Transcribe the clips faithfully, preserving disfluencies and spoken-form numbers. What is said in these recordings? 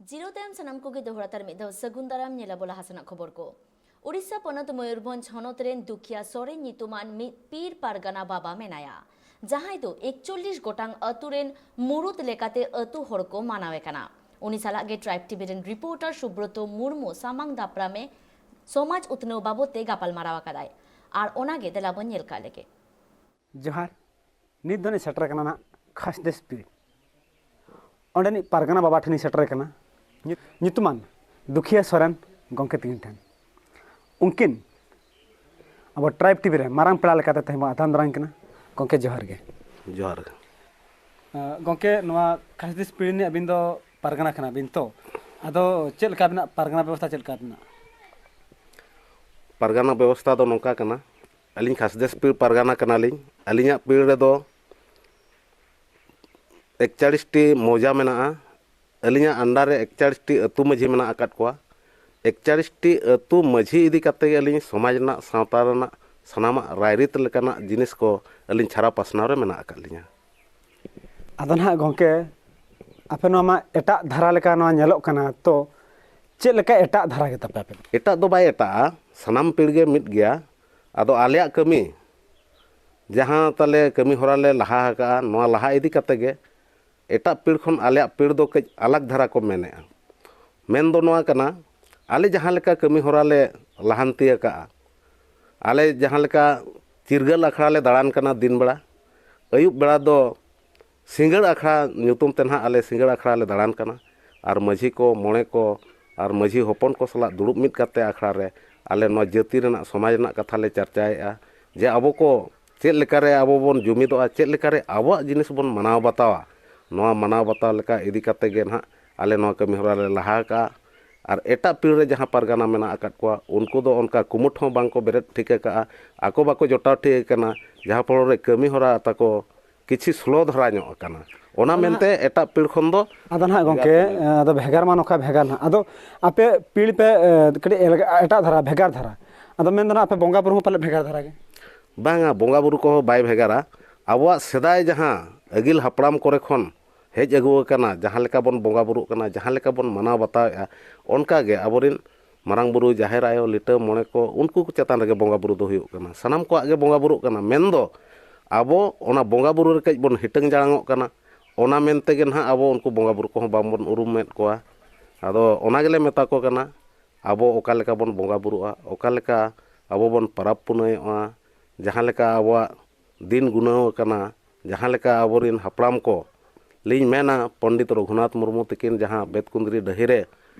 ᱡᱤᱨᱟᱹᱣ ᱛᱟᱭᱚᱢ ᱥᱟᱱᱟᱢ ᱠᱚᱜᱮ ᱫᱚᱦᱲᱟ ᱛᱮ ᱟᱨ ᱢᱤᱫ ᱫᱷᱟᱣ ᱥᱟᱹᱜᱩᱱ ᱫᱟᱨᱟᱢ᱾ ᱧᱮᱞ ᱟᱵᱚ ᱞᱟᱦᱟ ᱥᱮᱱᱟᱜ ᱠᱷᱚᱵᱚᱨ ᱠᱚ᱾ ᱩᱲᱤᱥᱥᱟ ᱯᱚᱱᱚᱛ ᱢᱚᱭᱩᱨᱵᱷᱚᱸᱡᱽ ᱦᱚᱱᱚᱛ ᱨᱮᱱ ᱫᱩᱠᱷᱤᱭᱟ ᱥᱚᱨᱮᱱ ᱧᱩᱛᱩᱢᱟᱱ ᱢᱤᱫ ᱯᱤᱲ ᱯᱟᱨᱜᱟᱱᱟ ᱵᱟᱵᱟ ᱢᱮᱱᱟᱭᱟ, ᱡᱟᱦᱟᱸᱭ ᱫᱚ ᱮᱠᱪᱚᱞᱞᱤᱥ ᱜᱚᱴᱟᱝ ᱟᱹᱛᱩ ᱨᱮᱱ ᱢᱩᱲᱩᱫ ᱞᱮᱠᱟᱛᱮ ᱟᱹᱛᱩ ᱦᱚᱲ ᱠᱚ ᱢᱟᱱᱟᱣᱮ ᱠᱟᱱᱟ᱾ ᱩᱱᱤ ᱥᱟᱞᱟᱜ ᱜᱮ ᱴᱨᱟᱭᱤᱵᱽ ᱴᱤᱵᱷᱤ ᱨᱮᱱ ᱨᱤᱯᱳᱨᱴᱟᱨ ᱥᱩᱵᱨᱚᱛᱚ ᱢᱩᱨᱢᱩ ᱥᱟᱢᱟᱝ ᱫᱟᱯᱨᱟᱢᱮ ᱥᱚᱢᱟᱡᱽ ᱩᱛᱱᱟᱹᱣ ᱵᱟᱵᱚᱫ ᱛᱮ ᱜᱟᱯᱟᱞ ᱢᱟᱨᱟᱣ ᱟᱠᱟᱫᱟᱭ᱾ ᱟᱨ ᱚᱱᱟᱜᱮ ᱫᱮᱞᱟ ᱵᱚᱱ ᱧᱮᱞ ᱠᱟᱜ ᱞᱮᱜᱮ᱾ ᱡᱚᱦᱟᱨ᱾ ᱱᱤᱛ ᱫᱚ ᱞᱤᱧ ᱥᱮᱴᱮᱨ ᱟᱠᱟᱱᱟ ᱱᱟᱜ ᱠᱷᱟᱥᱫᱮᱥ ᱯᱤᱲ᱾ ᱚᱸᱰᱮᱱᱤᱡ ᱯᱟᱨᱜᱟᱱᱟ ᱵᱟᱵᱟ ᱴᱷᱮᱱ ᱞᱤᱧ ᱥᱮᱴᱮᱨ ᱟᱠᱟᱱᱟ᱾ ᱧᱩᱛ-, ᱧᱩᱛᱩᱢᱟᱱ ᱫᱩᱠᱷᱤᱭᱟᱹ ᱥᱚᱨᱮᱱ ᱜᱚᱢᱠᱮ ᱛᱤᱠᱤᱱ ᱴᱷᱮᱱ᱾ ᱩᱱᱠᱤᱱ ᱟᱵᱚ ᱴᱨᱟᱭᱤᱵᱽ ᱴᱤᱵᱷᱤ ᱨᱮ ᱢᱟᱨᱟᱝ ᱯᱮᱲᱟ ᱞᱮᱠᱟᱛᱮ ᱛᱮᱦᱮᱧ ᱵᱚᱱ ᱟᱛᱟᱝ ᱫᱟᱨᱟᱢ ᱠᱤᱱᱟ᱾ ᱜᱚᱢᱠᱮ, ᱡᱚᱦᱟᱨ ᱜᱮ᱾ ᱡᱚᱦᱟᱨ ᱜᱮ᱾ ᱟᱸ, ᱜᱚᱢᱠᱮ, ᱱᱚᱣᱟ ᱠᱷᱟᱥᱫᱮᱥ ᱯᱤᱲ ᱨᱤᱱᱤᱡ ᱟᱹᱵᱤᱱ ᱫᱚ ᱯᱟᱨᱜᱟᱱᱟ ᱠᱟᱱᱟ ᱵᱤᱱ ᱛᱚ? ᱟᱫᱚ ᱪᱮᱫ ᱞᱮᱠᱟ ᱟᱵᱤᱱᱟᱜ ᱯᱟᱨᱜᱟᱱᱟ ᱵᱮᱵᱚᱥᱛᱷᱟ ᱪᱮᱫ ᱞᱮᱠᱟ ᱢᱮᱱᱟᱜᱼᱟ? ᱯᱟᱨᱜᱟᱱᱟ ᱵᱮᱵᱚᱥᱛᱷᱟ ᱫᱚ ᱱᱚᱝᱠᱟ ᱠᱟᱱᱟ, ᱟᱹᱞᱤᱧ ᱠᱷᱟᱥᱫᱮᱥ ᱯᱤᱲ ᱯᱟᱨᱜᱟᱱᱟ ᱠᱟᱱᱟᱞᱤᱧ᱾ ᱟᱹᱞᱤᱧᱟᱜ ᱯᱤᱲ ᱨᱮᱫᱚ ᱮᱠᱪᱟᱲᱤᱥ ᱴᱤ ᱢᱚᱣᱡᱟ ᱢᱮᱱᱟᱜᱼᱟ᱾ ᱟᱹᱞᱤᱧᱟᱜ under ᱨᱮ ᱮᱠᱪᱟᱲᱤᱥ ᱴᱤ ᱟᱹᱛᱩ ᱢᱟᱹᱡᱷᱤ ᱢᱮᱱᱟᱜ ᱟᱠᱟᱫ ᱠᱚᱣᱟ᱾ ᱮᱠᱪᱟᱲᱤᱥ ᱴᱤ ᱟᱹᱛᱩ ᱢᱟᱹᱡᱷᱤ ᱤᱫᱤ ᱠᱟᱛᱮ ᱜᱮ ᱟᱹᱞᱤᱧ ᱥᱚᱢᱟᱡᱽ ᱨᱮᱱᱟᱜ, ᱥᱟᱶᱛᱟ ᱨᱮᱱᱟᱜ ᱥᱟᱱᱟᱢᱟᱜ ᱨᱟᱭᱨᱤᱛ ᱞᱮᱠᱟᱱᱟᱜ ᱡᱤᱱᱤᱥ ᱠᱚ ᱟᱹᱞᱤᱧ ᱪᱷᱟᱨᱟᱣ ᱯᱟᱥᱱᱟᱣ ᱨᱮ ᱢᱮᱱᱟᱜ ᱟᱠᱟᱫ ᱞᱤᱧᱟ᱾ ᱟᱫᱚ ᱱᱟᱦᱟᱜ ᱜᱚᱢᱠᱮ, ᱟᱯᱮ ᱱᱚᱣᱟ ᱢᱟ ᱮᱴᱟᱜ ᱫᱷᱟᱨᱟ ᱞᱮᱠᱟ ᱱᱚᱣᱟ ᱧᱮᱞᱚᱜ ᱠᱟᱱᱟ, ᱛᱚ ᱪᱮᱫ ᱞᱮᱠᱟ ᱮᱴᱟᱜ ᱫᱷᱟᱨᱟ ᱜᱮ ᱛᱟᱯᱮ ᱟᱯᱮ ᱫᱚ? ᱮᱴᱟᱜ ᱫᱚ ᱵᱟᱭ ᱮᱴᱟᱜᱼᱟ, ᱥᱟᱱᱟᱢ ᱯᱤᱲ ᱜᱮ ᱢᱤᱫ ᱜᱮᱭᱟ᱾ ᱟᱫᱚ ᱟᱞᱮᱭᱟᱜ ᱠᱟᱹᱢᱤ, ᱡᱟᱦᱟᱸ ᱛᱟᱞᱮ ᱠᱟᱹᱢᱤ ᱦᱚᱨᱟ ᱞᱮ ᱞᱟᱦᱟ ᱟᱠᱟᱜᱼᱟ, ᱱᱚᱣᱟ ᱞᱟᱦᱟ ᱤᱫᱤ ᱠᱟᱛᱮ ᱜᱮ ᱮᱴᱟᱜ ᱯᱤᱲ ᱠᱷᱚᱱ ᱟᱞᱮᱭᱟᱜ ᱯᱤᱲ ᱫᱚ ᱠᱟᱹᱡ ᱟᱞᱟᱜᱽ ᱫᱷᱟᱨᱟ ᱠᱚ ᱢᱮᱱᱮᱜᱼᱟ᱾ ᱢᱮᱱ ᱫᱚ ᱱᱚᱣᱟ ᱠᱟᱱᱟ, ᱟᱞᱮ ᱡᱟᱦᱟᱸ ᱞᱮᱠᱟ ᱠᱟᱹᱢᱤ ᱦᱚᱨᱟ ᱞᱮ ᱞᱟᱦᱟᱱᱛᱤ ᱟᱠᱟᱜᱼᱟ, ᱟᱞᱮ ᱡᱟᱦᱟᱸ ᱞᱮᱠᱟ ᱪᱤᱨᱜᱟᱹᱞ ᱟᱠᱷᱲᱟ ᱞᱮ ᱫᱟᱬᱟᱱ ᱠᱟᱱᱟ ᱫᱤᱱ ᱵᱮᱲᱟ, ᱟᱹᱭᱩᱵ ᱵᱮᱲᱟ ᱫᱚ ᱥᱤᱸᱜᱟᱹᱲ ᱟᱠᱷᱲᱟ ᱧᱩᱛᱩᱢ ᱛᱮ ᱱᱟᱦᱟᱜ ᱟᱞᱮ ᱥᱤᱸᱜᱟᱹᱲ ᱟᱠᱷᱲᱟ ᱞᱮ ᱫᱟᱬᱟᱱ ᱠᱟᱱᱟ᱾ ᱟᱨ ᱢᱟᱹᱡᱷᱤ ᱠᱚ, ᱢᱚᱬᱮ ᱠᱚ ᱟᱨ ᱢᱟᱹᱡᱷᱤ ᱦᱚᱯᱚᱱ ᱠᱚ ᱥᱟᱞᱟᱜ ᱫᱩᱲᱩᱵ ᱢᱤᱫ ᱠᱟᱛᱮ ᱟᱠᱷᱲᱟ ᱨᱮ ᱟᱞᱮ ᱱᱚᱣᱟ ᱡᱟᱹᱛᱤ ᱨᱮᱱᱟᱜ, ᱥᱚᱢᱟᱡᱽ ᱨᱮᱱᱟᱜ ᱠᱟᱛᱷᱟ ᱞᱮ ᱪᱟᱨᱪᱟᱭᱮᱫᱼᱟ, ᱡᱮ ᱟᱵᱚ ᱠᱚ ᱪᱮᱫ ᱞᱮᱠᱟᱨᱮ ᱟᱵᱚ ᱵᱚᱱ ᱡᱩᱢᱤᱫᱚᱜᱼᱟ, ᱪᱮᱫ ᱞᱮᱠᱟᱨᱮ ᱟᱵᱚᱣᱟᱜ ᱡᱤᱱᱤᱥ ᱵᱚᱱ ᱢᱟᱱᱟᱣ ᱵᱟᱛᱟᱣᱟ᱾ ᱱᱚᱣᱟ ᱢᱟᱱᱟᱣ ᱵᱟᱛᱟᱣ ᱞᱮᱠᱟ ᱤᱫᱤ ᱠᱟᱛᱮ ᱜᱮ ᱱᱟᱦᱟᱜ ᱟᱞᱮ ᱱᱚᱣᱟ ᱠᱟᱹᱢᱤ ᱦᱚᱨᱟ ᱞᱮ ᱞᱟᱦᱟ ᱟᱠᱟᱜᱼᱟ᱾ ᱟᱨ ᱮᱴᱟᱜ ᱯᱤᱲ ᱨᱮ ᱡᱟᱦᱟᱸ ᱯᱟᱨᱜᱟᱱᱟ ᱢᱮᱱᱟᱜ ᱟᱠᱟᱫ ᱠᱚᱣᱟ, ᱩᱱᱠᱩ ᱫᱚ ᱚᱱᱠᱟ ᱠᱩᱢᱩᱴ ᱦᱚᱸ ᱵᱟᱝ ᱠᱚ ᱵᱮᱨᱮᱫ ᱴᱷᱤᱠ ᱟᱠᱟᱜᱼᱟ, ᱟᱠᱚ ᱵᱟᱠᱚ ᱡᱚᱴᱟᱣ ᱴᱷᱤᱠ ᱟᱠᱟᱱᱟ, ᱡᱟᱦᱟᱸ ᱯᱷᱚᱲᱚ ᱨᱮ ᱠᱟᱹᱢᱤ ᱦᱚᱨᱟ ᱛᱟᱠᱚ ᱠᱤᱪᱷᱤ slow ᱫᱷᱟᱨᱟ ᱧᱚᱜ ᱟᱠᱟᱱᱟ᱾ ᱚᱱᱟ ᱚᱱᱟ ᱢᱮᱱᱛᱮ ᱮᱴᱟᱜ ᱯᱤᱲ ᱠᱷᱚᱱ ᱫᱚ ᱟᱫᱚ ᱱᱟᱦᱟᱜ ᱵᱷᱮᱜᱟᱨ ᱜᱚᱢᱠᱮ, ᱠᱚ ᱢᱮᱱᱟ᱾ ᱟᱫᱚ ᱵᱷᱮᱜᱟᱨ ᱢᱟ ᱱᱚᱝᱠᱟ ᱵᱷᱮᱜᱟᱨ ᱱᱟᱦᱟᱜ᱾ ᱟᱫᱚ ᱟᱯᱮ ᱯᱤᱲ ᱯᱮ, ᱮ, ᱠᱟᱹᱴᱤᱡ ᱮᱞᱟᱠᱟ ᱮᱴᱟᱜ ᱫᱷᱟᱨᱟ, ᱵᱷᱮᱜᱟᱨ ᱫᱷᱟᱨᱟ᱾ ᱟᱫᱚ ᱢᱮᱱᱫᱚ ᱱᱟᱦᱟᱜ ᱟᱯᱮ ᱵᱚᱸᱜᱟ ᱵᱩᱨᱩ ᱦᱚᱸ ᱯᱟᱞᱮ ᱵᱷᱮᱜᱟᱨ ᱫᱷᱟᱨᱟ ᱜᱮ? ᱵᱟᱝᱟ, ᱵᱚᱸᱜᱟ ᱵᱩᱨᱩ ᱠᱚᱦᱚᱸ ᱵᱟᱭ ᱵᱷᱮᱜᱟᱨᱟ᱾ ᱟᱵᱚᱣᱟᱜ ᱥᱮᱫᱟᱭ ᱡᱟᱦᱟᱸ ᱟᱹᱜᱤᱞ ᱦᱟᱯᱲᱟᱢ ᱠᱚᱨᱮ ᱠᱷᱚᱱ ᱦᱮᱡ ᱟᱹᱜᱩ ᱟᱠᱟᱱᱟ, ᱡᱟᱦᱟᱸ ᱞᱮᱠᱟ ᱵᱚᱱ ᱵᱚᱸᱜᱟ ᱵᱩᱨᱩᱜ ᱠᱟᱱᱟ, ᱡᱟᱦᱟᱸ ᱞᱮᱠᱟ ᱵᱚᱱ ᱢᱟᱱᱟᱣ ᱵᱟᱛᱟᱣᱮᱫᱼᱟ, ᱚᱱᱠᱟ ᱜᱮ ᱟᱵᱚᱨᱮᱱ ᱢᱟᱨᱟᱝ ᱵᱩᱨᱩ, ᱡᱟᱦᱮᱨ ᱟᱭᱳ, ᱞᱤᱴᱟᱹ ᱢᱚᱬᱮ ᱠᱚ, ᱩᱱᱠᱩ ᱠᱚ ᱪᱮᱛᱟᱱ ᱨᱮᱜᱮ ᱵᱚᱸᱜᱟ ᱵᱩᱨᱩ ᱫᱚ ᱦᱩᱭᱩᱜ ᱠᱟᱱᱟ᱾ ᱥᱟᱱᱟᱢ ᱠᱚᱣᱟᱜ ᱜᱮ ᱵᱚᱸᱜᱟ ᱵᱩᱨᱩᱜ ᱠᱟᱱᱟ, ᱢᱮᱱᱫᱚ ᱟᱵᱚ ᱚᱱᱟ ᱵᱚᱸᱜᱟ ᱵᱩᱨᱩ ᱨᱮ ᱠᱟᱹᱡ ᱵᱚᱱ ᱦᱤᱴᱟᱹᱝ ᱡᱟᱲᱟᱝᱚᱜ ᱠᱟᱱᱟ᱾ ᱚᱱᱟ ᱢᱮᱱ ᱛᱮᱜᱮ ᱱᱟᱦᱟᱜ ᱟᱵᱚ ᱩᱱᱠᱩ ᱵᱚᱸᱜᱟ ᱵᱩᱨᱩ ᱠᱚᱦᱚᱸ ᱵᱟᱝᱵᱚᱱ ᱩᱨᱩᱢᱮᱫ ᱠᱚᱣᱟ᱾ ᱟᱫᱚ ᱚᱱᱟ ᱜᱮᱞᱮ ᱢᱮᱛᱟ ᱠᱚ ᱠᱟᱱᱟ, ᱟᱵᱚ ᱚᱠᱟ ᱞᱮᱠᱟ ᱵᱚᱱ ᱵᱚᱸᱜᱟ ᱵᱩᱨᱩᱜᱼᱟ, ᱚᱠᱟ ᱞᱮᱠᱟ ᱟᱵᱚ ᱵᱚᱱ ᱯᱟᱨᱟᱵᱽ ᱯᱩᱱᱟᱹᱭᱚᱜᱼᱟ, ᱡᱟᱦᱟᱸ ᱞᱮᱠᱟ ᱟᱵᱚᱣᱟᱜ ᱫᱤᱱ ᱜᱩᱱᱟᱹᱣ ᱟᱠᱟᱱᱟ, ᱡᱟᱦᱟᱸ ᱞᱮᱠᱟ ᱟᱵᱚᱨᱮᱱ ᱦᱟᱯᱲᱟᱢ ᱠᱚ, ᱞᱤᱧ ᱢᱮᱱᱟ, ᱯᱚᱱᱰᱤᱛ ᱨᱚᱜᱷᱩᱱᱟᱛᱷ ᱢᱩᱨᱢᱩ ᱛᱟᱹᱠᱤᱱ ᱡᱟᱦᱟᱸ ᱵᱮᱛᱠᱩᱸᱫᱽᱨᱤ ᱰᱟᱹᱦᱤ ᱨᱮ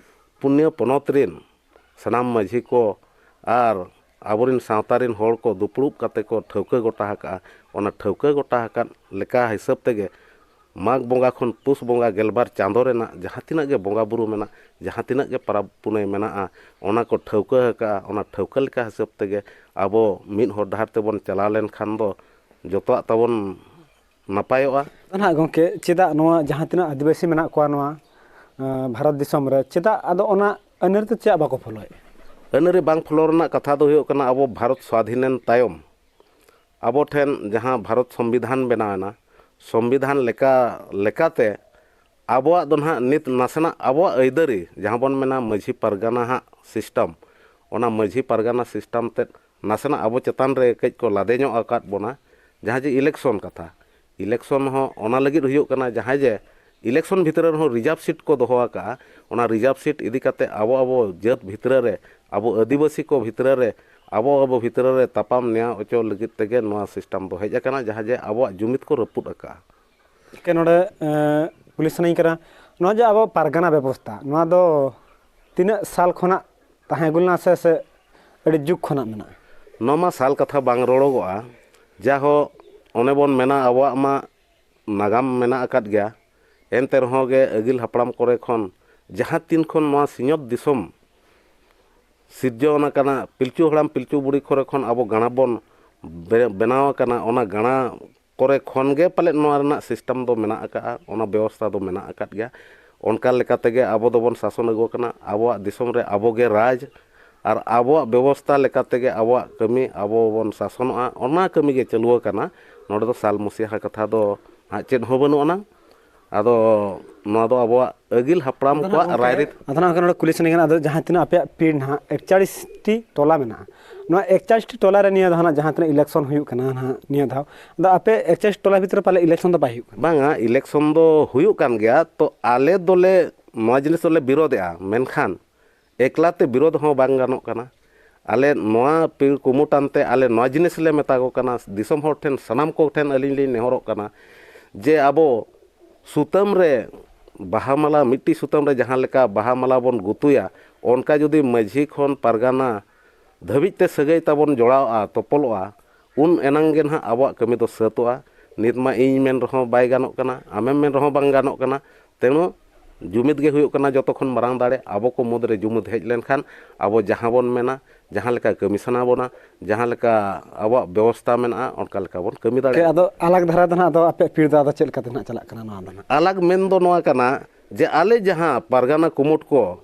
ᱯᱩᱱᱭᱟᱹ ᱯᱚᱱᱚᱛ ᱨᱮᱱ ᱥᱟᱱᱟᱢ ᱢᱟᱹᱡᱷᱤ ᱠᱚ ᱟᱨ ᱟᱵᱚᱨᱮᱱ ᱥᱟᱶᱛᱟ ᱨᱮᱱ ᱦᱚᱲ ᱠᱚ ᱫᱩᱯᱲᱩᱵ ᱠᱟᱛᱮ ᱠᱚ ᱴᱷᱟᱹᱣᱠᱟᱹ ᱜᱚᱴᱟ ᱟᱠᱟᱫᱼᱟ, ᱚᱱᱟ ᱴᱷᱟᱹᱣᱠᱟᱹ ᱜᱚᱴᱟ ᱟᱠᱟᱫ ᱞᱮᱠᱟ ᱦᱤᱥᱟᱹᱵ ᱛᱮᱜᱮ ᱢᱟᱜᱽ ᱵᱚᱸᱜᱟ ᱠᱷᱚᱱ ᱯᱩᱥ ᱵᱚᱸᱜᱟ ᱜᱮᱞᱵᱟᱨ ᱪᱟᱸᱫᱚ ᱨᱮᱱᱟᱜ ᱡᱟᱦᱟᱸ ᱛᱤᱱᱟᱹᱜ ᱜᱮ ᱵᱚᱸᱜᱟ ᱵᱩᱨᱩ ᱢᱮᱱᱟᱜ, ᱡᱟᱦᱟᱸ ᱛᱤᱱᱟᱹᱜ ᱜᱮ ᱯᱟᱨᱟᱵᱽ ᱯᱩᱱᱟᱹᱭ ᱢᱮᱱᱟᱜᱼᱟ, ᱚᱱᱟ ᱠᱚ ᱴᱷᱟᱹᱣᱠᱟᱹ ᱟᱠᱟᱫᱼᱟ᱾ ᱚᱱᱟ ᱴᱷᱟᱹᱣᱠᱟᱹ ᱞᱮᱠᱟ ᱦᱤᱥᱟᱹᱵ ᱛᱮᱜᱮ ᱟᱵᱚ ᱢᱤᱫ ᱦᱚᱨ ᱰᱟᱦᱟᱨ ᱛᱮᱵᱚᱱ ᱪᱟᱞᱟᱣ ᱞᱮᱱᱠᱷᱟᱱ ᱫᱚ ᱡᱚᱛᱚᱣᱟᱜ ᱛᱟᱵᱚᱱ ᱱᱟᱯᱟᱭᱚᱜᱼᱟ᱾ ᱟᱫᱚ ᱱᱟᱦᱟᱜ ᱜᱚᱢᱠᱮ, ᱪᱮᱫᱟᱜ ᱱᱚᱣᱟ ᱡᱟᱦᱟᱸ ᱛᱤᱱᱟᱹᱜ ᱟᱹᱫᱤᱵᱟᱹᱥᱤ ᱢᱮᱱᱟᱜ ᱠᱚᱣᱟ ᱱᱚᱣᱟ, ᱟᱸ, ᱵᱷᱟᱨᱚᱛ ᱫᱤᱥᱚᱢ ᱨᱮ, ᱪᱮᱫᱟᱜ ᱟᱫᱚ ᱚᱱᱟ ᱟᱹᱱ ᱟᱹᱨᱤ ᱛᱮ ᱪᱮᱫᱟᱜ ᱵᱟᱠᱚ ᱯᱷᱚᱞᱳᱭᱮᱫ? ᱟᱹᱱ ᱟᱹᱨᱤ ᱵᱟᱝ ᱯᱷᱚᱞᱳ ᱨᱮᱱᱟᱜ ᱠᱟᱛᱷᱟ ᱫᱚ ᱦᱩᱭᱩᱜ ᱠᱟᱱᱟ, ᱟᱵᱚ ᱵᱷᱟᱨᱚᱛ ᱥᱣᱟᱫᱷᱤᱱᱮᱱ ᱛᱟᱭᱚᱢ ᱟᱵᱚ ᱴᱷᱮᱱ ᱡᱟᱦᱟᱸ ᱵᱷᱟᱨᱚᱛ ᱥᱚᱝᱵᱤᱫᱷᱟᱱ ᱵᱮᱱᱟᱣ ᱮᱱᱟ, ᱥᱚᱝᱵᱤᱫᱷᱟᱱ ᱞᱮᱠᱟ, ᱞᱮᱠᱟᱛᱮ ᱟᱵᱚᱣᱟᱜ ᱫᱚ ᱱᱟᱦᱟᱜ ᱱᱤᱛ ᱱᱟᱥᱮᱱᱟᱜ ᱟᱵᱚᱣᱟᱜ ᱟᱹᱭᱫᱟᱹᱨᱤ, ᱡᱟᱦᱟᱸ ᱵᱚᱱ ᱢᱮᱱᱟ ᱢᱟᱹᱡᱷᱤ ᱯᱟᱨᱜᱟᱱᱟ ᱦᱟᱸᱜ ᱥᱤᱥᱴᱮᱢ, ᱚᱱᱟ ᱢᱟᱹᱡᱷᱤ ᱯᱟᱨᱜᱟᱱᱟ ᱥᱤᱥᱴᱮᱢ ᱛᱮᱫ ᱱᱟᱥᱮᱱᱟᱜ ᱟᱵᱚ ᱪᱮᱛᱟᱱ ᱨᱮ ᱠᱟᱹᱡ ᱠᱚ ᱞᱟᱫᱮ ᱧᱚᱜ ᱟᱠᱟᱫ ᱵᱚᱱᱟ᱾ ᱡᱟᱦᱟᱸ ᱡᱮ ᱤᱞᱮᱠᱥᱚᱱ ᱠᱟᱛᱷᱟ, ᱤᱞᱮᱠᱥᱚᱱ ᱦᱚᱸ ᱚᱱᱟ ᱞᱟᱹᱜᱤᱫ ᱦᱩᱭᱩᱜ ᱠᱟᱱᱟ, ᱡᱟᱦᱟᱸᱭ ᱡᱮ ᱤᱞᱮᱠᱥᱚᱱ ᱵᱷᱤᱛᱨᱤ ᱨᱮᱦᱚᱸ ᱨᱤᱡᱟᱨᱵᱷ ᱥᱤᱴ ᱠᱚ ᱫᱚᱦᱚ ᱟᱠᱟᱫᱼᱟ, ᱚᱱᱟ ᱨᱤᱡᱟᱨᱵᱷ ᱥᱤᱴ ᱤᱫᱤ ᱠᱟᱛᱮ ᱟᱵᱚ, ᱟᱵᱚ ᱡᱟᱹᱛ ᱵᱷᱤᱛᱨᱤ ᱨᱮ, ᱟᱵᱚ ᱟᱹᱫᱤᱵᱟᱹᱥᱤ ᱠᱚ ᱵᱷᱤᱛᱨᱤ ᱨᱮ, ᱟᱵᱚ, ᱟᱵᱚ ᱵᱷᱤᱛᱨᱤ ᱨᱮ ᱛᱟᱯᱟᱢ ᱱᱮᱭᱟᱣ ᱚᱪᱚ ᱞᱟᱹᱜᱤᱫ ᱛᱮᱜᱮ ᱱᱚᱣᱟ ᱥᱤᱥᱴᱮᱢ ᱫᱚ ᱦᱮᱡ ᱟᱠᱟᱱᱟ, ᱡᱟᱦᱟᱸ ᱡᱮ ᱟᱵᱚᱣᱟᱜ ᱡᱩᱢᱤᱫ ᱠᱚ ᱨᱟᱹᱯᱩᱫ ᱟᱠᱟᱫᱼᱟ᱾ ᱜᱚᱢᱠᱮ, ᱱᱚᱰᱮ, ᱮᱸ, ᱠᱩᱞᱤ ᱥᱟᱱᱟᱧ ᱠᱟᱱᱟ, ᱱᱚᱣᱟ ᱡᱮ ᱟᱵᱚ ᱯᱟᱨᱜᱟᱱᱟ ᱵᱮᱵᱚᱥᱛᱷᱟ, ᱱᱚᱣᱟ ᱫᱚ ᱛᱤᱱᱟᱹᱜ ᱥᱟᱞ ᱠᱷᱚᱱᱟᱜ ᱛᱟᱦᱮᱸ ᱟᱹᱜᱩ ᱞᱮᱱᱟ ᱥᱮ, ᱥᱮ ᱟᱹᱰᱤ ᱡᱩᱜᱽ ᱠᱷᱚᱱᱟᱜ ᱢᱮᱱᱟᱜᱼᱟ? ᱱᱚᱣᱟ ᱢᱟ ᱥᱟᱞ ᱠᱟᱛᱷᱟ ᱵᱟᱝ ᱨᱚᱲᱚᱜᱚᱜᱼᱟ, ᱡᱟᱦᱳ, ᱚᱱᱮ ᱵᱚᱱ ᱢᱮᱱᱟ, ᱟᱵᱚᱣᱟᱜ ᱢᱟ ᱱᱟᱜᱟᱢ ᱢᱮᱱᱟᱜ ᱟᱠᱟᱫ ᱜᱮᱭᱟ᱾ ᱮᱱᱛᱮ ᱨᱮᱦᱚᱸ ᱜᱮ ᱟᱹᱜᱤᱞ ᱦᱟᱯᱲᱟᱢ ᱠᱚᱨᱮ ᱠᱷᱚᱱ, ᱡᱟᱦᱟᱸ ᱛᱤᱱ ᱠᱷᱚᱱ ᱱᱚᱣᱟ ᱥᱤᱧᱚᱛ ᱫᱤᱥᱚᱢ ᱥᱤᱨᱡᱟᱹᱣ ᱟᱠᱟᱱᱟ, ᱯᱤᱞᱪᱩ ᱦᱟᱲᱟᱢ ᱯᱤᱞᱪᱩ ᱵᱩᱲᱦᱤ ᱠᱚᱨᱮ ᱠᱷᱚᱱ ᱟᱵᱚ ᱜᱟᱲᱟ ᱵᱚᱱ ᱵᱮ-, ᱵᱮᱱᱟᱣ ᱟᱠᱟᱱᱟ, ᱚᱱᱟ ᱜᱟᱲᱟ ᱠᱚᱨᱮ ᱠᱷᱚᱱ ᱜᱮ ᱯᱟᱞᱮᱫ ᱱᱚᱣᱟ ᱨᱮᱱᱟᱜ ᱥᱤᱥᱴᱮᱢ ᱫᱚ ᱢᱮᱱᱟᱜ ᱟᱠᱟᱫᱼᱟ, ᱚᱱᱟ ᱵᱮᱵᱚᱥᱛᱷᱟ ᱫᱚ ᱢᱮᱱᱟᱜ ᱟᱠᱟᱫ ᱜᱮᱭᱟ᱾ ᱚᱱᱠᱟ ᱞᱮᱠᱟ ᱛᱮᱜᱮ ᱟᱵᱚ ᱫᱚᱵᱚᱱ ᱥᱟᱥᱚᱱ ᱟᱹᱜᱩ ᱟᱠᱟᱱᱟ᱾ ᱟᱵᱚᱣᱟᱜ ᱫᱤᱥᱚᱢ ᱨᱮ ᱟᱵᱚ ᱜᱮ ᱨᱟᱡᱽ ᱟᱨ ᱟᱵᱚᱣᱟᱜ ᱵᱮᱵᱚᱥᱛᱷᱟ ᱞᱮᱠᱟ ᱛᱮᱜᱮ ᱟᱵᱚᱣᱟᱜ ᱠᱟᱹᱢᱤ ᱟᱵᱚ ᱵᱚᱱ ᱥᱟᱥᱚᱱᱚᱜᱼᱟ, ᱚᱱᱟ ᱠᱟᱹᱢᱤ ᱜᱮ ᱪᱟᱹᱞᱩ ᱟᱠᱟᱱᱟ᱾ ᱱᱚᱰᱮ ᱫᱚ ᱥᱟᱞ ᱢᱚᱥᱤᱦᱟ ᱠᱟᱛᱷᱟ ᱫᱚ ᱦᱟᱸᱜ ᱪᱮᱫ ᱦᱚᱸ ᱵᱟᱹᱱᱩᱜ ᱟᱱᱟ᱾ ᱟᱫᱚ ᱱᱚᱣᱟ ᱫᱚ ᱟᱵᱚᱣᱟᱜ ᱟᱹᱜᱤᱞ ᱦᱟᱯᱲᱟᱢ ᱟᱫᱚ ᱱᱟᱦᱟᱜ ᱠᱚᱣᱟᱜ ᱜᱚᱢᱠᱮ, ᱨᱟᱭᱨᱤᱛ᱾ ᱟᱫᱚ ᱱᱟᱦᱟᱜ ᱱᱚᱰᱮ ᱠᱩᱞᱤ ᱥᱟᱱᱟᱧ ᱠᱟᱱᱟ, ᱟᱫᱚ ᱡᱟᱦᱟᱸ ᱛᱤᱱᱟᱹᱜ ᱟᱯᱮᱭᱟᱜ ᱯᱤᱲ ᱱᱟᱦᱟᱜ ᱮᱠᱪᱟᱲᱤᱥ ᱴᱤ ᱴᱚᱞᱟ ᱢᱮᱱᱟᱜᱼᱟ, ᱱᱚᱣᱟ ᱮᱠᱪᱟᱲᱤᱥ ᱴᱤ ᱴᱚᱞᱟ ᱨᱮ ᱱᱤᱭᱟᱹ ᱫᱷᱟᱣ ᱱᱟᱦᱟᱜ ᱡᱟᱦᱟᱸ ᱛᱤᱱᱟᱹᱜ ᱤᱞᱮᱠᱥᱚᱱ ᱦᱩᱭᱩᱜ ᱠᱟᱱᱟ ᱱᱟᱦᱟᱜ ᱱᱤᱭᱟᱹ ᱫᱷᱟᱣ, ᱟᱫᱚ ᱟᱯᱮ ᱮᱠᱪᱟᱲᱤᱥ ᱴᱚᱞᱟ ᱵᱷᱤᱛᱨᱤ ᱨᱮ ᱯᱟᱞᱮ ᱤᱞᱮᱠᱥᱚᱱ ᱫᱚ ᱵᱟᱭ ᱦᱩᱭᱩᱜ ᱠᱟᱱᱟ? ᱵᱟᱝᱟ, ᱤᱞᱮᱠᱥᱚᱱ ᱫᱚ ᱦᱩᱭᱩᱜ ᱠᱟᱱ ᱜᱮᱭᱟ, ᱛᱚ ᱟᱞᱮ ᱫᱚᱞᱮ ᱱᱚᱣᱟ ᱡᱤᱱᱤᱥ ᱫᱚᱞᱮ ᱵᱤᱨᱳᱫᱷᱮᱜᱼᱟ, ᱢᱮᱱᱠᱷᱟᱱ ᱮᱠᱞᱟ ᱛᱮ ᱵᱤᱨᱳᱫᱷ ᱦᱚᱸ ᱵᱟᱝ ᱜᱟᱱᱚᱜ ᱠᱟᱱᱟ᱾ ᱟᱞᱮ ᱱᱚᱣᱟ ᱯᱤᱲ ᱠᱩᱢᱩᱴᱟᱱ ᱛᱮ ᱟᱞᱮ ᱱᱚᱣᱟ ᱡᱤᱱᱤᱥ ᱞᱮ ᱢᱮᱛᱟ ᱠᱚ ᱠᱟᱱᱟ, ᱫᱤᱥᱚᱢ ᱦᱚᱲ ᱴᱷᱮᱱ, ᱥᱟᱱᱟᱢ ᱠᱚ ᱴᱷᱮᱱ ᱟᱹᱞᱤᱧ ᱞᱤᱧ ᱱᱮᱦᱚᱨᱚᱜ ᱠᱟᱱᱟ ᱡᱮ ᱟᱵᱚ ᱥᱩᱛᱟᱹᱢ ᱨᱮ ᱵᱟᱦᱟ ᱢᱟᱞᱟ, ᱢᱤᱫᱴᱤᱡ ᱥᱩᱛᱟᱹᱢ ᱨᱮ ᱡᱟᱦᱟᱸ ᱞᱮᱠᱟ ᱵᱟᱦᱟ ᱢᱟᱞᱟ ᱵᱚᱱ ᱜᱩᱛᱩᱭᱟ, ᱚᱱᱠᱟ ᱡᱩᱫᱤ ᱢᱟᱹᱡᱷᱤ ᱠᱷᱚᱱ ᱯᱟᱨᱜᱟᱱᱟ ᱫᱷᱟᱹᱵᱤᱡ ᱛᱮ ᱥᱟᱹᱜᱟᱹᱭ ᱛᱟᱵᱚᱱ ᱡᱚᱲᱟᱣᱚᱜᱼᱟ, ᱛᱚᱯᱚᱞᱚᱜᱼᱟ, ᱩᱱ ᱮᱱᱟᱝ ᱜᱮ ᱱᱟᱦᱟᱜ ᱟᱵᱚᱣᱟᱜ ᱠᱟᱹᱢᱤ ᱫᱚ ᱥᱟᱹᱛᱚᱜᱼᱟ᱾ ᱱᱤᱛ ᱢᱟ ᱤᱧ ᱢᱮᱱ ᱨᱮᱦᱚᱸ ᱵᱟᱭ ᱜᱟᱱᱚᱜ ᱠᱟᱱᱟ, ᱟᱢᱮᱢ ᱢᱮᱱ ᱨᱮᱦᱚᱸ ᱵᱟᱝ ᱜᱟᱱᱚᱜ ᱠᱟᱱᱟ᱾ ᱛᱮᱬᱩ ᱡᱩᱢᱤᱫ ᱜᱮ ᱦᱩᱭᱩᱜ ᱠᱟᱱᱟ ᱡᱚᱛᱚ ᱠᱷᱚᱱ ᱢᱟᱨᱟᱝ ᱫᱟᱲᱮ᱾ ᱟᱵᱚ ᱠᱚ ᱢᱩᱫᱽᱨᱮ ᱡᱩᱢᱤᱫ ᱦᱮᱡ ᱞᱮᱱᱠᱷᱟᱱ ᱟᱵᱚ ᱡᱟᱦᱟᱸ ᱵᱚᱱ ᱢᱮᱱᱟ, ᱡᱟᱦᱟᱸ ᱞᱮᱠᱟ ᱠᱟᱹᱢᱤ ᱥᱟᱱᱟ ᱵᱚᱱᱟ, ᱡᱟᱦᱟᱸ ᱞᱮᱠᱟ ᱟᱵᱚᱣᱟᱜ ᱵᱮᱵᱚᱥᱛᱟ ᱢᱮᱱᱟᱜᱼᱟ, ᱚᱱᱠᱟ ᱞᱮᱠᱟ ᱵᱚᱱ ᱠᱟᱹᱢᱤ ᱜᱚᱢᱠᱮ, ᱫᱟᱲᱮᱭᱟᱜᱼᱟ᱾ ᱟᱫᱚ ᱟᱞᱟᱜᱽ ᱫᱷᱟᱨᱟ ᱫᱚ ᱱᱟᱦᱟᱜ ᱟᱫᱚ ᱟᱯᱮᱭᱟᱜ ᱯᱤᱲ ᱫᱚ ᱟᱫᱚ ᱪᱮᱫ ᱞᱮᱠᱟᱛᱮ ᱱᱟᱦᱟᱜ ᱪᱟᱞᱟᱜ ᱠᱟᱱᱟ ᱱᱚᱣᱟ ᱫᱚ ᱱᱟᱦᱟᱜ? ᱟᱞᱟᱜᱽ ᱢᱮᱱ ᱫᱚ ᱱᱚᱣᱟ ᱠᱟᱱᱟ ᱡᱮ ᱟᱞᱮ ᱡᱟᱦᱟᱸ ᱯᱟᱨᱜᱟᱱᱟ ᱠᱩᱢᱩᱴ ᱠᱚ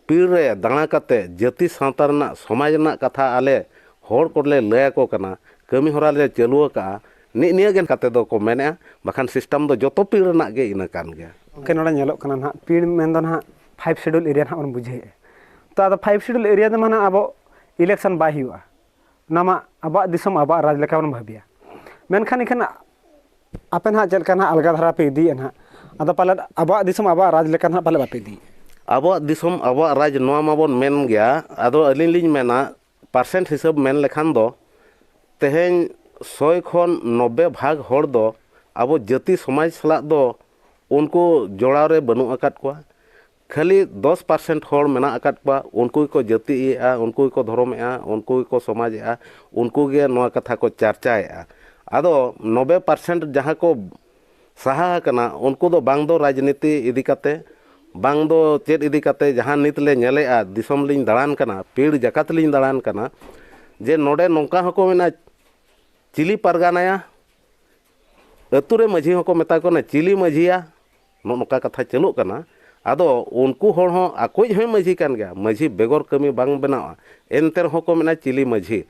ᱯᱤᱲ ᱨᱮ ᱫᱟᱬᱟ ᱠᱟᱛᱮ ᱡᱟᱹᱛᱤ ᱥᱟᱶᱛᱟ ᱨᱮᱱᱟᱜ, ᱥᱚᱢᱟᱡᱽ ᱨᱮᱱᱟᱜ ᱠᱟᱛᱷᱟ ᱟᱞᱮ ᱦᱚᱲ ᱠᱚᱞᱮ ᱞᱟᱹᱭ ᱟᱠᱚ ᱠᱟᱱᱟ, ᱠᱟᱹᱢᱤ ᱦᱚᱨᱟ ᱞᱮ ᱪᱟᱹᱞᱩ ᱟᱠᱟᱫᱼᱟ, ᱱᱤᱜ ᱱᱤᱭᱟᱹ ᱜᱮ ᱠᱟᱛᱮ ᱫᱚᱠᱚ ᱢᱮᱱᱮᱫᱼᱟ, ᱵᱟᱠᱷᱟᱱ ᱥᱤᱥᱴᱮᱢ ᱫᱚ ᱡᱚᱛᱚ ᱯᱤᱲ ᱨᱮᱱᱟᱜ ᱜᱮ ᱤᱱᱟᱹ ᱠᱟᱱ ᱜᱮᱭᱟ᱾ ᱜᱚᱢᱠᱮ, ᱱᱚᱰᱮ ᱧᱮᱞᱚᱜ ᱠᱟᱱᱟ ᱱᱟᱦᱟᱜ ᱯᱤᱲ ᱢᱮᱱᱫᱚ ᱱᱟᱦᱟᱜ ᱯᱷᱟᱭᱤᱵᱷ ᱥᱤᱰᱩᱞ ᱮᱨᱤᱭᱟ ᱱᱟᱦᱟᱜ ᱵᱚᱱ ᱵᱩᱡᱷᱟᱹᱣᱮᱫᱼᱟ᱾ ᱛᱚ ᱟᱫᱚ ᱯᱷᱟᱭᱤᱵᱷ ᱥᱤᱰᱩᱞ ᱮᱨᱤᱭᱟ ᱫᱚ ᱢᱟᱱᱮ ᱟᱵᱚ ᱤᱞᱮᱠᱥᱚᱱ ᱵᱟᱭ ᱦᱩᱭᱩᱜᱼᱟ, ᱚᱱᱟ ᱢᱟ ᱟᱵᱚᱣᱟᱜ ᱫᱤᱥᱚᱢ ᱟᱵᱚᱣᱟᱜ ᱨᱟᱡᱽ ᱞᱮᱠᱟ ᱵᱚᱱ ᱵᱷᱟᱹᱵᱤᱭᱟ᱾ ᱢᱮᱱᱠᱷᱟᱱ ᱮᱱᱠᱷᱟᱱ ᱟᱯᱮ ᱱᱟᱦᱟᱜ ᱪᱮᱫ ᱞᱮᱠᱟ ᱱᱟᱦᱟᱜ ᱟᱞᱜᱟ ᱫᱷᱟᱨᱟ ᱯᱮ ᱤᱫᱤᱭᱮᱫᱼᱟ ᱱᱟᱦᱟᱜ, ᱟᱫᱚ ᱯᱟᱞᱮᱫ ᱟᱵᱚᱣᱟᱜ ᱫᱤᱥᱚᱢ ᱟᱵᱚᱣᱟᱜ ᱨᱟᱡᱽ ᱞᱮᱠᱟ ᱱᱟᱦᱟᱜ ᱯᱟᱞᱮᱫ ᱵᱟᱯᱮ ᱤᱫᱤᱭᱮᱫᱼᱟ? ᱟᱵᱚᱣᱟᱜ ᱫᱤᱥᱚᱢ ᱟᱵᱚᱣᱟᱜ ᱨᱟᱡᱽ ᱱᱚᱣᱟ ᱢᱟᱵᱚᱱ ᱢᱮᱱ ᱜᱮᱭᱟ᱾ ᱟᱫᱚ ᱟᱹᱞᱤᱧ ᱞᱤᱧ ᱢᱮᱱᱟ, ᱯᱟᱨᱥᱮᱱᱴ ᱦᱤᱥᱟᱹᱵ ᱢᱮᱱ ᱞᱮᱠᱷᱟᱱ ᱫᱚ ᱛᱮᱦᱮᱧ ᱥᱚᱭ ᱠᱷᱚᱱ ᱱᱚᱵᱵᱮ ᱵᱷᱟᱜᱽ ᱦᱚᱲ ᱫᱚ ᱟᱵᱚ ᱡᱟᱹᱛᱤ ᱥᱚᱢᱟᱡᱽ ᱥᱟᱞᱟᱜ ᱫᱚ ᱩᱱᱠᱩ ᱡᱚᱲᱟᱣ ᱨᱮ ᱵᱟᱹᱱᱩᱜ ᱟᱠᱟᱫ ᱠᱚᱣᱟ᱾ ᱠᱷᱟᱹᱞᱤ ᱫᱚᱥ ᱯᱟᱨᱥᱮᱱᱴ ᱦᱚᱲ ᱢᱮᱱᱟᱜ ᱟᱠᱟᱫ ᱠᱚᱣᱟ, ᱩᱱᱠᱩ ᱜᱮᱠᱚ ᱡᱟᱹᱛᱤᱭᱮᱫᱼᱟ, ᱩᱱᱠᱩ ᱜᱮᱠᱚ ᱫᱷᱚᱨᱚᱢᱮᱫᱼᱟ, ᱩᱱᱠᱩ ᱜᱮᱠᱚ ᱥᱚᱢᱟᱡᱮᱫᱼᱟ, ᱩᱱᱠᱩ ᱜᱮ ᱱᱚᱣᱟ ᱠᱟᱛᱷᱟ ᱠᱚ ᱪᱟᱨᱪᱟᱭᱮᱫᱼᱟ᱾ ᱟᱫᱚ ᱱᱚᱵᱵᱮ ᱯᱟᱨᱥᱮᱱᱴ ᱡᱟᱦᱟᱸ ᱠᱚ ᱥᱟᱦᱟ ᱟᱠᱟᱱᱟ, ᱩᱱᱠᱩ ᱫᱚ ᱵᱟᱝ ᱫᱚ ᱨᱟᱡᱽᱱᱤᱛᱤ ᱤᱫᱤ ᱠᱟᱛᱮ, ᱵᱟᱝ ᱫᱚ ᱪᱮᱫ ᱤᱫᱤ ᱠᱟᱛᱮ, ᱡᱟᱦᱟᱸ ᱱᱤᱛ ᱞᱮ ᱧᱮᱞᱮᱫᱼᱟ, ᱫᱤᱥᱚᱢ ᱞᱤᱧ ᱫᱟᱬᱟᱱ ᱠᱟᱱᱟ, ᱯᱤᱲ ᱡᱟᱠᱟᱛ ᱞᱤᱧ ᱫᱟᱬᱟᱱ ᱠᱟᱱᱟ, ᱡᱮ ᱱᱚᱰᱮ ᱱᱚᱝᱠᱟ ᱦᱚᱸᱠᱚ ᱢᱮᱱᱟ, ᱪᱤᱞᱤ ᱯᱟᱨᱜᱟᱱᱟᱭᱟ? ᱟᱹᱛᱩ ᱨᱮ ᱢᱟᱹᱡᱷᱤ ᱦᱚᱸᱠᱚ ᱢᱮᱛᱟ ᱠᱚ ᱠᱟᱱᱟ, ᱪᱤᱞᱤ ᱢᱟᱹᱡᱷᱤᱭᱟ? ᱱᱚᱜᱼᱚ ᱱᱚᱝᱠᱟ ᱠᱟᱛᱷᱟ ᱪᱟᱹᱞᱩᱜ ᱠᱟᱱᱟ᱾ ᱟᱫᱚ ᱩᱱᱠᱩ ᱦᱚᱲ ᱦᱚᱸ ᱟᱠᱚᱭᱤᱡ ᱦᱚᱸᱭ ᱢᱟᱹᱡᱷᱤ ᱠᱟᱱ ᱜᱮᱭᱟ, ᱢᱟᱹᱡᱷᱤ ᱵᱮᱜᱚᱨ ᱠᱟᱹᱢᱤ ᱵᱟᱝ ᱵᱮᱱᱟᱣᱜᱼᱟ, ᱮᱱᱛᱮ ᱨᱮᱦᱚᱸ ᱠᱚ ᱢᱮᱱᱟ ᱪᱤᱞᱤ ᱢᱟᱹᱡᱷᱤ᱾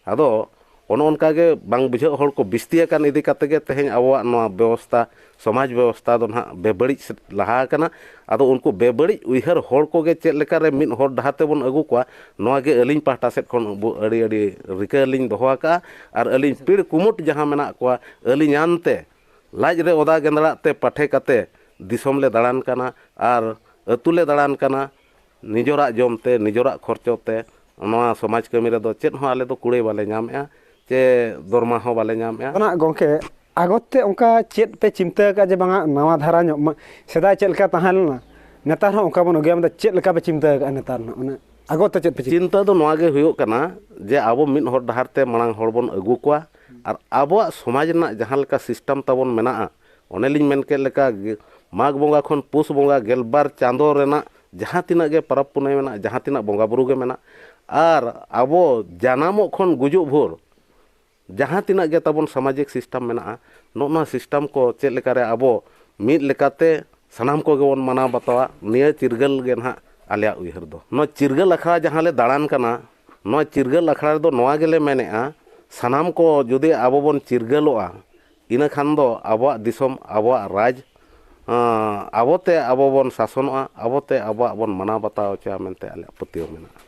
ᱟᱫᱚ ᱚᱱᱮ ᱚᱱᱠᱟ ᱜᱮ ᱵᱟᱝ ᱵᱩᱡᱷᱟᱹᱜ ᱦᱚᱲ ᱠᱚ ᱵᱤᱥᱛᱤ ᱟᱠᱟᱱ ᱤᱫᱤ ᱠᱟᱛᱮ ᱜᱮ ᱛᱮᱦᱮᱧ ᱟᱵᱚᱣᱟᱜ ᱱᱚᱣᱟ ᱵᱮᱵᱚᱥᱛᱷᱟ, ᱥᱚᱢᱟᱡᱽ ᱵᱮᱵᱚᱥᱛᱷᱟ ᱫᱚ ᱱᱟᱦᱟᱜ ᱵᱮᱵᱟᱹᱲᱤᱡ ᱥᱮᱫ ᱞᱟᱦᱟ ᱟᱠᱟᱱᱟ᱾ ᱟᱫᱚ ᱩᱱᱠᱩ ᱵᱮᱵᱟᱹᱲᱤᱡ ᱩᱭᱦᱟᱹᱨ ᱦᱚᱲ ᱠᱚᱜᱮ ᱪᱮᱫ ᱞᱮᱠᱟᱨᱮ ᱢᱤᱫ ᱦᱚᱨ ᱰᱟᱦᱟᱨ ᱛᱮᱵᱚᱱ ᱟᱹᱜᱩ ᱠᱚᱣᱟ, ᱱᱚᱣᱟ ᱜᱮ ᱟᱹᱞᱤᱧ ᱯᱟᱦᱴᱟ ᱥᱮᱫ ᱠᱷᱚᱱ ᱵᱚ-, ᱟᱹᱰᱤ, ᱟᱹᱰᱤ ᱨᱤᱠᱟᱹ ᱞᱤᱧ ᱫᱚᱦᱚ ᱟᱠᱟᱫᱼᱟ᱾ ᱟᱨ ᱟᱹᱞᱤᱧ ᱯᱤᱲ ᱠᱩᱢᱩᱴ ᱡᱟᱦᱟᱸ ᱢᱮᱱᱟᱜ ᱠᱚᱣᱟ, ᱟᱹᱞᱤᱧᱟᱱ ᱛᱮ ᱞᱟᱡ ᱨᱮ ᱚᱫᱟ ᱜᱮᱸᱫᱽᱲᱟᱜ ᱛᱮ ᱯᱟᱴᱷᱮ ᱠᱟᱛᱮ ᱫᱤᱥᱚᱢ ᱞᱮ ᱫᱟᱬᱟᱱ ᱠᱟᱱᱟ ᱟᱨ ᱟᱹᱛᱩ ᱞᱮ ᱫᱟᱬᱟᱱ ᱠᱟᱱᱟ᱾ ᱱᱤᱡᱚᱨᱟᱜ ᱡᱚᱢ ᱛᱮ, ᱱᱤᱡᱚᱨᱟᱜ ᱠᱷᱚᱨᱪᱚ ᱛᱮ ᱱᱚᱣᱟ ᱥᱚᱢᱟᱡᱽ ᱠᱟᱹᱢᱤ ᱨᱮᱫᱚ ᱪᱮᱫ ᱦᱚᱸ ᱟᱞᱮ ᱫᱚ ᱠᱩᱲᱟᱹᱭ ᱵᱟᱞᱮ ᱧᱟᱢᱮᱜᱼᱟ, ᱪᱮ ᱫᱚᱨᱢᱟ ᱦᱚᱸ ᱵᱟᱞᱮ ᱧᱟᱢᱮᱜᱼᱟ᱾ ᱚᱱᱟ ᱜᱚᱢᱠᱮ, ᱟᱜᱚᱛ ᱛᱮ ᱚᱱᱠᱟ ᱪᱮᱫ ᱯᱮ ᱪᱤᱱᱛᱟᱹ ᱟᱠᱟᱫᱼᱟ ᱡᱮ ᱵᱟᱝᱟ ᱱᱟᱣᱟ ᱫᱷᱟᱨᱟ ᱧᱚᱜ ᱢᱟ, ᱥᱮᱫᱟᱭ ᱪᱮᱫ ᱞᱮᱠᱟ ᱛᱟᱦᱮᱸ ᱞᱮᱱᱟ, ᱱᱮᱛᱟᱨ ᱦᱚᱸ ᱚᱱᱠᱟ ᱵᱚᱱ ᱟᱹᱜᱩᱭᱟ, ᱢᱮᱱᱫᱟ ᱪᱮᱫ ᱞᱮᱠᱟ ᱯᱮ ᱪᱤᱱᱛᱟᱹ ᱟᱠᱟᱫᱼᱟ ᱱᱮᱛᱟᱨ ᱦᱚᱸ? ᱚᱱᱟ ᱟᱜᱚᱛ ᱛᱮ ᱪᱮᱫ ᱯᱮ ᱪᱤᱱᱛᱟᱹ? ᱪᱤᱱᱛᱟᱹ ᱫᱚ ᱱᱚᱣᱟ ᱜᱮ ᱦᱩᱭᱩᱜ ᱠᱟᱱᱟ ᱡᱮ ᱟᱵᱚ ᱢᱤᱫ ᱦᱚᱨ ᱰᱟᱦᱟᱨ ᱛᱮ ᱢᱟᱲᱟᱝ ᱦᱚᱲ ᱵᱚᱱ ᱟᱹᱜᱩ ᱠᱚᱣᱟ ᱟᱨ ᱟᱵᱚᱣᱟᱜ ᱥᱚᱢᱟᱡᱽ ᱨᱮᱱᱟᱜ ᱡᱟᱦᱟᱸ ᱞᱮᱠᱟ ᱥᱤᱥᱴᱮᱢ ᱛᱟᱵᱚᱱ ᱢᱮᱱᱟᱜᱼᱟ, ᱚᱱᱮ ᱞᱤᱧ ᱢᱮᱱ ᱠᱮᱫ ᱞᱮᱠᱟ ᱜᱮ, ᱢᱟᱜᱽ ᱵᱚᱸᱜᱟ ᱠᱷᱚᱱ ᱯᱩᱥ ᱵᱚᱸᱜᱟ ᱜᱮᱞᱵᱟᱨ ᱪᱟᱸᱫᱚ ᱨᱮᱱᱟᱜ ᱡᱟᱦᱟᱸ ᱛᱤᱱᱟᱹᱜ ᱜᱮ ᱯᱚᱨᱚᱵᱽ ᱯᱩᱱᱟᱹᱭ ᱢᱮᱱᱟᱜᱼᱟ, ᱡᱟᱦᱟᱸ ᱛᱤᱱᱟᱹᱜ ᱵᱚᱸᱜᱟ ᱵᱩᱨᱩ ᱜᱮ ᱢᱮᱱᱟᱜ, ᱟᱨ ᱟᱵᱚ ᱡᱟᱱᱟᱢᱚᱜ ᱠᱷᱚᱱ ᱜᱩᱡᱩᱜ ᱵᱷᱳᱨ ᱡᱟᱦᱟᱸ ᱛᱤᱱᱟᱹᱜ ᱜᱮ ᱛᱟᱵᱚᱱ ᱥᱟᱢᱟᱡᱤᱠ ᱥᱤᱥᱴᱮᱢ ᱢᱮᱱᱟᱜᱼᱟ, ᱱᱚᱜᱼᱚ ᱱᱚᱣᱟ ᱥᱤᱥᱴᱮᱢ ᱠᱚ ᱪᱮᱫ ᱞᱮᱠᱟᱨᱮ ᱟᱵᱚ ᱢᱤᱫ ᱞᱮᱠᱟᱛᱮ ᱥᱟᱱᱟᱢ ᱠᱚᱜᱮ ᱵᱚᱱ ᱢᱟᱱᱟᱣ ᱵᱟᱛᱟᱣᱟ, ᱱᱤᱭᱟᱹ ᱪᱤᱨᱜᱟᱹᱞ ᱜᱮ ᱱᱟᱦᱟᱜ ᱟᱞᱮᱭᱟᱜ ᱩᱭᱦᱟᱹᱨ ᱫᱚ᱾ ᱱᱚᱣᱟ ᱪᱤᱨᱜᱟᱹᱞ ᱟᱠᱷᱲᱟ ᱡᱟᱦᱟᱸ ᱞᱮ ᱫᱟᱬᱟᱱ ᱠᱟᱱᱟ, ᱱᱚᱣᱟ ᱪᱤᱨᱜᱟᱹᱞ ᱟᱠᱷᱲᱟ ᱨᱮᱫᱚ ᱱᱚᱣᱟ ᱜᱮᱞᱮ ᱢᱮᱱᱮᱜᱼᱟ, ᱥᱟᱱᱟᱢ ᱠᱚ ᱡᱩᱫᱤ ᱟᱵᱚ ᱵᱚᱱ ᱪᱤᱨᱜᱟᱹᱞᱚᱜᱼᱟ, ᱤᱱᱟᱹ ᱠᱷᱟᱱ ᱫᱚ ᱟᱵᱚᱣᱟᱜ ᱫᱤᱥᱚᱢ, ᱟᱵᱚᱣᱟᱜ ᱨᱟᱡᱽ, ᱟᱸ, ᱟᱵᱚᱛᱮ ᱟᱵᱚ ᱵᱚᱱ ᱥᱟᱥᱚᱱᱚᱜᱼᱟ, ᱟᱵᱚᱛᱮ ᱟᱵᱚᱣᱟᱜ ᱵᱚᱱ ᱢᱟᱱᱟᱣ ᱵᱟᱛᱟᱣ ᱦᱚᱪᱚᱭᱟ ᱢᱮᱱᱛᱮ ᱟᱞᱮᱭᱟᱜ ᱯᱟᱹᱛᱭᱟᱹᱣ ᱢᱮᱱᱟᱜᱼᱟ᱾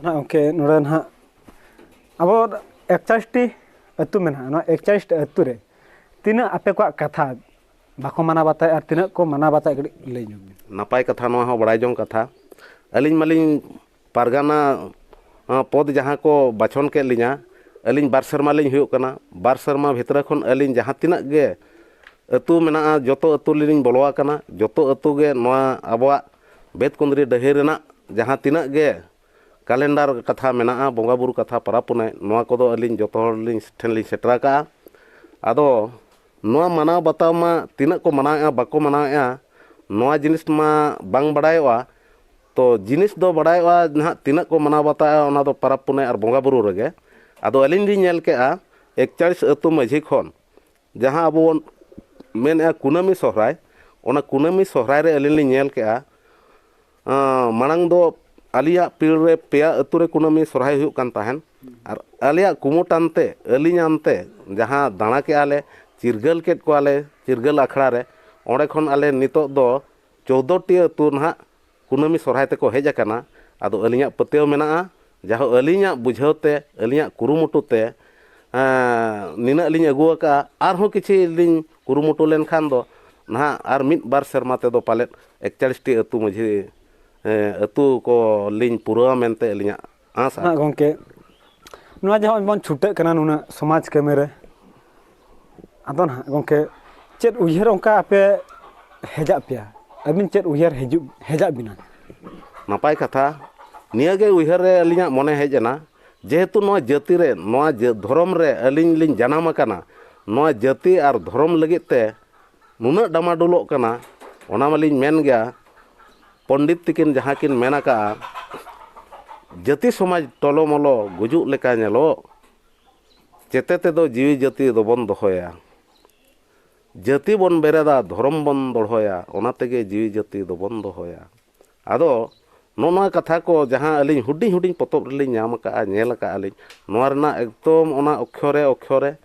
ᱱᱟᱦᱟᱜ ᱜᱚᱢᱠᱮ, ᱱᱚᱰᱮ ᱱᱟᱦᱟᱜ ᱟᱵᱚ ᱮᱠᱪᱟᱞᱤᱥ ᱴᱤ ᱟᱹᱛᱩ ᱢᱮᱱᱟᱜᱼᱟ, ᱱᱚᱣᱟ ᱮᱠᱪᱟᱞᱤᱥ ᱴᱤ ᱟᱹᱛᱩ ᱨᱮ ᱛᱤᱱᱟᱹᱜ ᱟᱯᱮ ᱠᱚᱣᱟᱜ ᱠᱟᱛᱷᱟ ᱵᱟᱠᱚ ᱢᱟᱱᱟᱣ ᱵᱟᱛᱟᱣᱮᱫᱼᱟ ᱟᱨ ᱛᱤᱱᱟᱹᱜ ᱠᱚ ᱢᱟᱱᱟᱣ ᱵᱟᱛᱟᱣᱮᱫ, ᱠᱟᱹᱴᱤᱡ ᱞᱟᱹᱭ ᱧᱚᱜ ᱵᱤᱱ᱾ ᱱᱟᱯᱟᱭ ᱠᱟᱛᱷᱟ, ᱱᱚᱣᱟ ᱦᱚᱸ ᱵᱟᱲᱟᱭ ᱡᱚᱝ ᱠᱟᱛᱷᱟ᱾ ᱟᱹᱞᱤᱧ ᱢᱟᱞᱤᱧ ᱯᱟᱨᱜᱟᱱᱟ, ᱟᱸ, ᱯᱚᱫᱽ ᱡᱟᱦᱟᱸ ᱠᱚ ᱵᱟᱪᱷᱚᱱ ᱠᱮᱫ ᱞᱤᱧᱟ, ᱟᱹᱞᱤᱧ ᱵᱟᱨ ᱥᱮᱨᱢᱟ ᱞᱤᱧ ᱦᱩᱭᱩᱜ ᱠᱟᱱᱟ᱾ ᱵᱟᱨ ᱥᱮᱨᱢᱟ ᱵᱷᱤᱛᱨᱤ ᱠᱷᱚᱱ ᱟᱹᱞᱤᱧ ᱡᱟᱦᱟᱸ ᱛᱤᱱᱟᱹᱜ ᱜᱮ ᱟᱹᱛᱩ ᱢᱮᱱᱟᱜᱼᱟ, ᱡᱚᱛᱚ ᱟᱹᱛᱩ ᱨᱮᱞᱤᱧ ᱵᱚᱞᱚ ᱟᱠᱟᱱᱟ᱾ ᱡᱚᱛᱚ ᱟᱹᱛᱩ ᱜᱮ ᱱᱚᱣᱟ ᱟᱵᱚᱣᱟᱜ ᱵᱮᱛᱠᱩᱸᱫᱽᱨᱤ ᱰᱟᱹᱦᱤ ᱨᱮᱱᱟᱜ ᱡᱟᱦᱟᱸ ᱛᱤᱱᱟᱹᱜ ᱜᱮ ᱠᱟᱞᱮᱱᱰᱟᱨ ᱠᱟᱛᱷᱟ ᱢᱮᱱᱟᱜᱼᱟ, ᱵᱚᱸᱜᱟ ᱵᱩᱨᱩ ᱠᱟᱛᱷᱟ, ᱯᱚᱨᱚᱵᱽ ᱯᱩᱱᱟᱹᱭ, ᱱᱚᱣᱟ ᱠᱚᱫᱚ ᱟᱹᱞᱤᱧ ᱡᱚᱛᱚ ᱦᱚᱲ ᱞᱤᱧ, ᱴᱷᱮᱱ ᱞᱤᱧ ᱥᱮᱴᱮᱨ ᱟᱠᱟᱜᱼᱟ᱾ ᱟᱫᱚ ᱱᱚᱣᱟ ᱢᱟᱱᱟᱣ ᱵᱟᱛᱟᱣ ᱢᱟ ᱛᱤᱱᱟᱹᱜ ᱠᱚ ᱢᱟᱱᱟᱣᱮᱫᱼᱟ, ᱵᱟᱠᱚ ᱢᱟᱱᱟᱣᱮᱫᱼᱟ, ᱱᱚᱣᱟ ᱡᱤᱱᱤᱥ ᱢᱟ ᱵᱟᱝ ᱵᱟᱲᱟᱭᱚᱜᱼᱟ᱾ ᱛᱚ ᱡᱤᱱᱤᱥ ᱫᱚ ᱵᱟᱲᱟᱭᱚᱜᱼᱟ ᱱᱟᱦᱟᱜ ᱛᱤᱱᱟᱹᱜ ᱠᱚ ᱢᱟᱱᱟᱣ ᱵᱟᱛᱟᱣᱮᱫᱼᱟ, ᱚᱱᱟ ᱫᱚ ᱯᱚᱨᱚᱵᱽ ᱯᱩᱱᱟᱹᱭ ᱟᱨ ᱵᱚᱸᱜᱟ ᱵᱩᱨᱩ ᱨᱮᱜᱮ᱾ ᱟᱫᱚ ᱟᱹᱞᱤᱧ ᱞᱤᱧ ᱧᱮᱞ ᱠᱮᱜᱼᱟ, ᱮᱠᱪᱟᱞᱤᱥ ᱟᱹᱛᱩ ᱢᱟᱹᱡᱷᱤ ᱠᱷᱚᱱ ᱡᱟᱦᱟᱸ ᱟᱵᱚ ᱵᱚᱱ ᱢᱮᱱᱮᱫᱼᱟ ᱠᱩᱱᱟᱹᱢᱤ ᱥᱚᱦᱨᱟᱭ, ᱚᱱᱟ ᱠᱩᱱᱟᱹᱢᱤ ᱥᱚᱦᱨᱟᱭ ᱨᱮ ᱟᱹᱞᱤᱧ ᱞᱤᱧ ᱧᱮᱞ ᱠᱮᱜᱼᱟ, ᱟᱸ, ᱢᱟᱲᱟᱝ ᱫᱚ ᱟᱞᱮᱭᱟᱜ ᱯᱤᱲ ᱨᱮ ᱯᱮᱭᱟ ᱟᱹᱛᱩ ᱨᱮ ᱠᱩᱱᱟᱹᱢᱤ ᱥᱚᱦᱨᱟᱭ ᱦᱩᱭᱩᱜ ᱠᱟᱱ ᱛᱟᱦᱮᱸᱱ᱾ ᱟᱨ ᱟᱞᱮᱭᱟᱜ ᱠᱩᱢᱩᱴ ᱟᱱᱛᱮ, ᱟᱹᱞᱤᱧ ᱟᱱᱛᱮ ᱡᱟᱦᱟᱸ ᱫᱟᱬᱟ ᱠᱮᱜᱼᱟ ᱞᱮ, ᱪᱤᱨᱜᱟᱹᱞ ᱠᱮᱫ ᱠᱚᱣᱟᱞᱮ ᱪᱤᱨᱜᱟᱹᱞ ᱟᱠᱷᱲᱟ ᱨᱮ, ᱚᱸᱰᱮ ᱠᱷᱚᱱ ᱟᱞᱮ ᱱᱤᱛᱚᱜ ᱫᱚ ᱪᱳᱫᱽᱫᱳ ᱴᱤ ᱟᱹᱛᱩ ᱱᱟᱦᱟᱜ ᱠᱩᱱᱟᱹᱢᱤ ᱥᱚᱨᱦᱟᱭ ᱛᱮᱠᱚ ᱦᱮᱡ ᱟᱠᱟᱱᱟ᱾ ᱟᱫᱚ ᱟᱹᱞᱤᱧᱟᱜ ᱯᱟᱹᱛᱭᱟᱹᱣ ᱢᱮᱱᱟᱜᱼᱟ, ᱡᱟᱦᱳ ᱟᱹᱞᱤᱧᱟᱜ ᱵᱩᱡᱷᱟᱹᱣ ᱛᱮ, ᱟᱹᱞᱤᱧᱟᱜ ᱠᱩᱨᱩᱢᱩᱴᱩ ᱛᱮ, ᱮᱸ, ᱱᱤᱱᱟᱹᱜ ᱞᱤᱧ ᱟᱹᱜᱩ ᱟᱠᱟᱫᱼᱟ, ᱟᱨᱦᱚᱸ ᱠᱤᱪᱷᱤ ᱞᱤᱧ ᱠᱩᱨᱩᱢᱩᱴᱩ ᱞᱮᱱᱠᱷᱟᱱ ᱫᱚ ᱱᱟᱦᱟᱜ ᱟᱨ ᱢᱤᱫ ᱵᱟᱨ ᱥᱮᱨᱢᱟ ᱛᱮᱫᱚ ᱯᱟᱞᱮᱫ ᱮᱠᱪᱟᱞᱤᱥ ᱴᱤ ᱟᱹᱛᱩ ᱢᱟᱹᱡᱷᱤ, ᱮᱸ, ᱟᱹᱛᱩ ᱠᱚ ᱞᱤᱧ ᱯᱩᱨᱟᱹᱣᱟ ᱢᱮᱱᱛᱮ ᱟᱹᱞᱤᱧᱟᱜ ᱟᱸᱥ ᱟᱨ ᱦᱟᱸᱜ ᱜᱚᱢᱠᱮ, ᱱᱚᱣᱟ ᱡᱟᱦᱟᱸ ᱵᱚᱱ ᱪᱷᱩᱴᱟᱹᱜ ᱠᱟᱱᱟ ᱱᱩᱱᱟᱹᱜ ᱥᱚᱢᱟᱡᱽ ᱠᱟᱹᱢᱤ ᱨᱮ, ᱟᱫᱚ ᱱᱟᱦᱟᱜ ᱜᱚᱢᱠᱮ, ᱪᱮᱫ ᱩᱭᱦᱟᱹᱨ ᱚᱱᱠᱟ ᱟᱯᱮ ᱦᱮᱡᱟᱜ ᱯᱮᱭᱟ? ᱟᱹᱵᱤᱱ ᱪᱮᱫ ᱩᱭᱦᱟᱹᱨ ᱦᱤᱡᱩᱜ, ᱦᱮᱡᱟᱜ ᱵᱤᱱᱟ? ᱱᱟᱯᱟᱭ ᱠᱟᱛᱷᱟ᱾ ᱱᱤᱭᱟᱹᱜᱮ ᱩᱭᱦᱟᱹᱨ ᱨᱮ ᱟᱹᱞᱤᱧᱟᱜ ᱢᱚᱱᱮ ᱦᱮᱡ ᱮᱱᱟ, ᱡᱮᱦᱮᱛᱩ ᱱᱚᱣᱟ ᱡᱟᱹᱛᱤ ᱨᱮ, ᱱᱚᱣᱟ ᱡᱟᱹ-, ᱫᱷᱚᱨᱚᱢ ᱨᱮ ᱟᱹᱞᱤᱧ ᱞᱤᱧ ᱡᱟᱱᱟᱢ ᱟᱠᱟᱱᱟ, ᱱᱚᱣᱟ ᱡᱟᱹᱛᱤ ᱟᱨ ᱫᱷᱚᱨᱚᱢ ᱞᱟᱹᱜᱤᱫ ᱛᱮ ᱱᱩᱱᱟᱹᱜ ᱰᱟᱢᱟᱰᱩᱞᱚᱜ ᱠᱟᱱᱟ, ᱚᱱᱟ ᱢᱟᱞᱤᱧ ᱢᱮᱱ ᱜᱮᱭᱟ᱾ ᱯᱚᱱᱰᱤᱛ ᱛᱤᱠᱤᱱ ᱡᱟᱦᱟᱸ ᱠᱤᱱ ᱢᱮᱱ ᱟᱠᱟᱜᱼᱟ, "ᱡᱟᱹᱛᱤ ᱥᱚᱢᱟᱡᱽ ᱴᱚᱞᱚᱢᱚᱞᱚ ᱜᱩᱡᱩᱜ ᱞᱮᱠᱟ ᱧᱮᱞᱚᱜ, ᱪᱮᱛᱮ ᱛᱮᱫᱚ ᱡᱤᱣᱤ ᱡᱟᱹᱛᱤ ᱫᱚᱵᱚᱱ ᱫᱚᱦᱚᱭᱟ᱾ ᱡᱟᱹᱛᱤ ᱵᱚᱱ ᱵᱮᱨᱮᱫᱟ, ᱫᱷᱚᱨᱚᱢ ᱵᱚᱱ ᱫᱚᱦᱚᱭᱟ, ᱚᱱᱟ ᱛᱮᱜᱮ ᱡᱤᱣᱤ ᱡᱟᱹᱛᱤ ᱫᱚᱵᱚᱱ ᱫᱚᱦᱚᱭᱟ᱾" ᱟᱫᱚ ᱱᱚᱜᱼᱚ ᱱᱚᱣᱟ ᱠᱟᱛᱷᱟ ᱠᱚ ᱡᱟᱦᱟᱸ ᱟᱹᱞᱤᱧ ᱦᱩᱰᱤᱧ ᱦᱩᱰᱤᱧ ᱯᱚᱛᱚᱵ ᱨᱮᱞᱤᱧ ᱧᱟᱢ ᱟᱠᱟᱜᱼᱟ, ᱧᱮᱞ ᱟᱠᱟᱜᱼᱟ ᱞᱤᱧ, ᱱᱚᱣᱟ ᱨᱮᱱᱟᱜ ᱮᱠᱫᱚᱢ ᱚᱱᱟ ᱚᱠᱠᱷᱚᱨᱮ ᱚᱠᱠᱷᱚᱨᱮ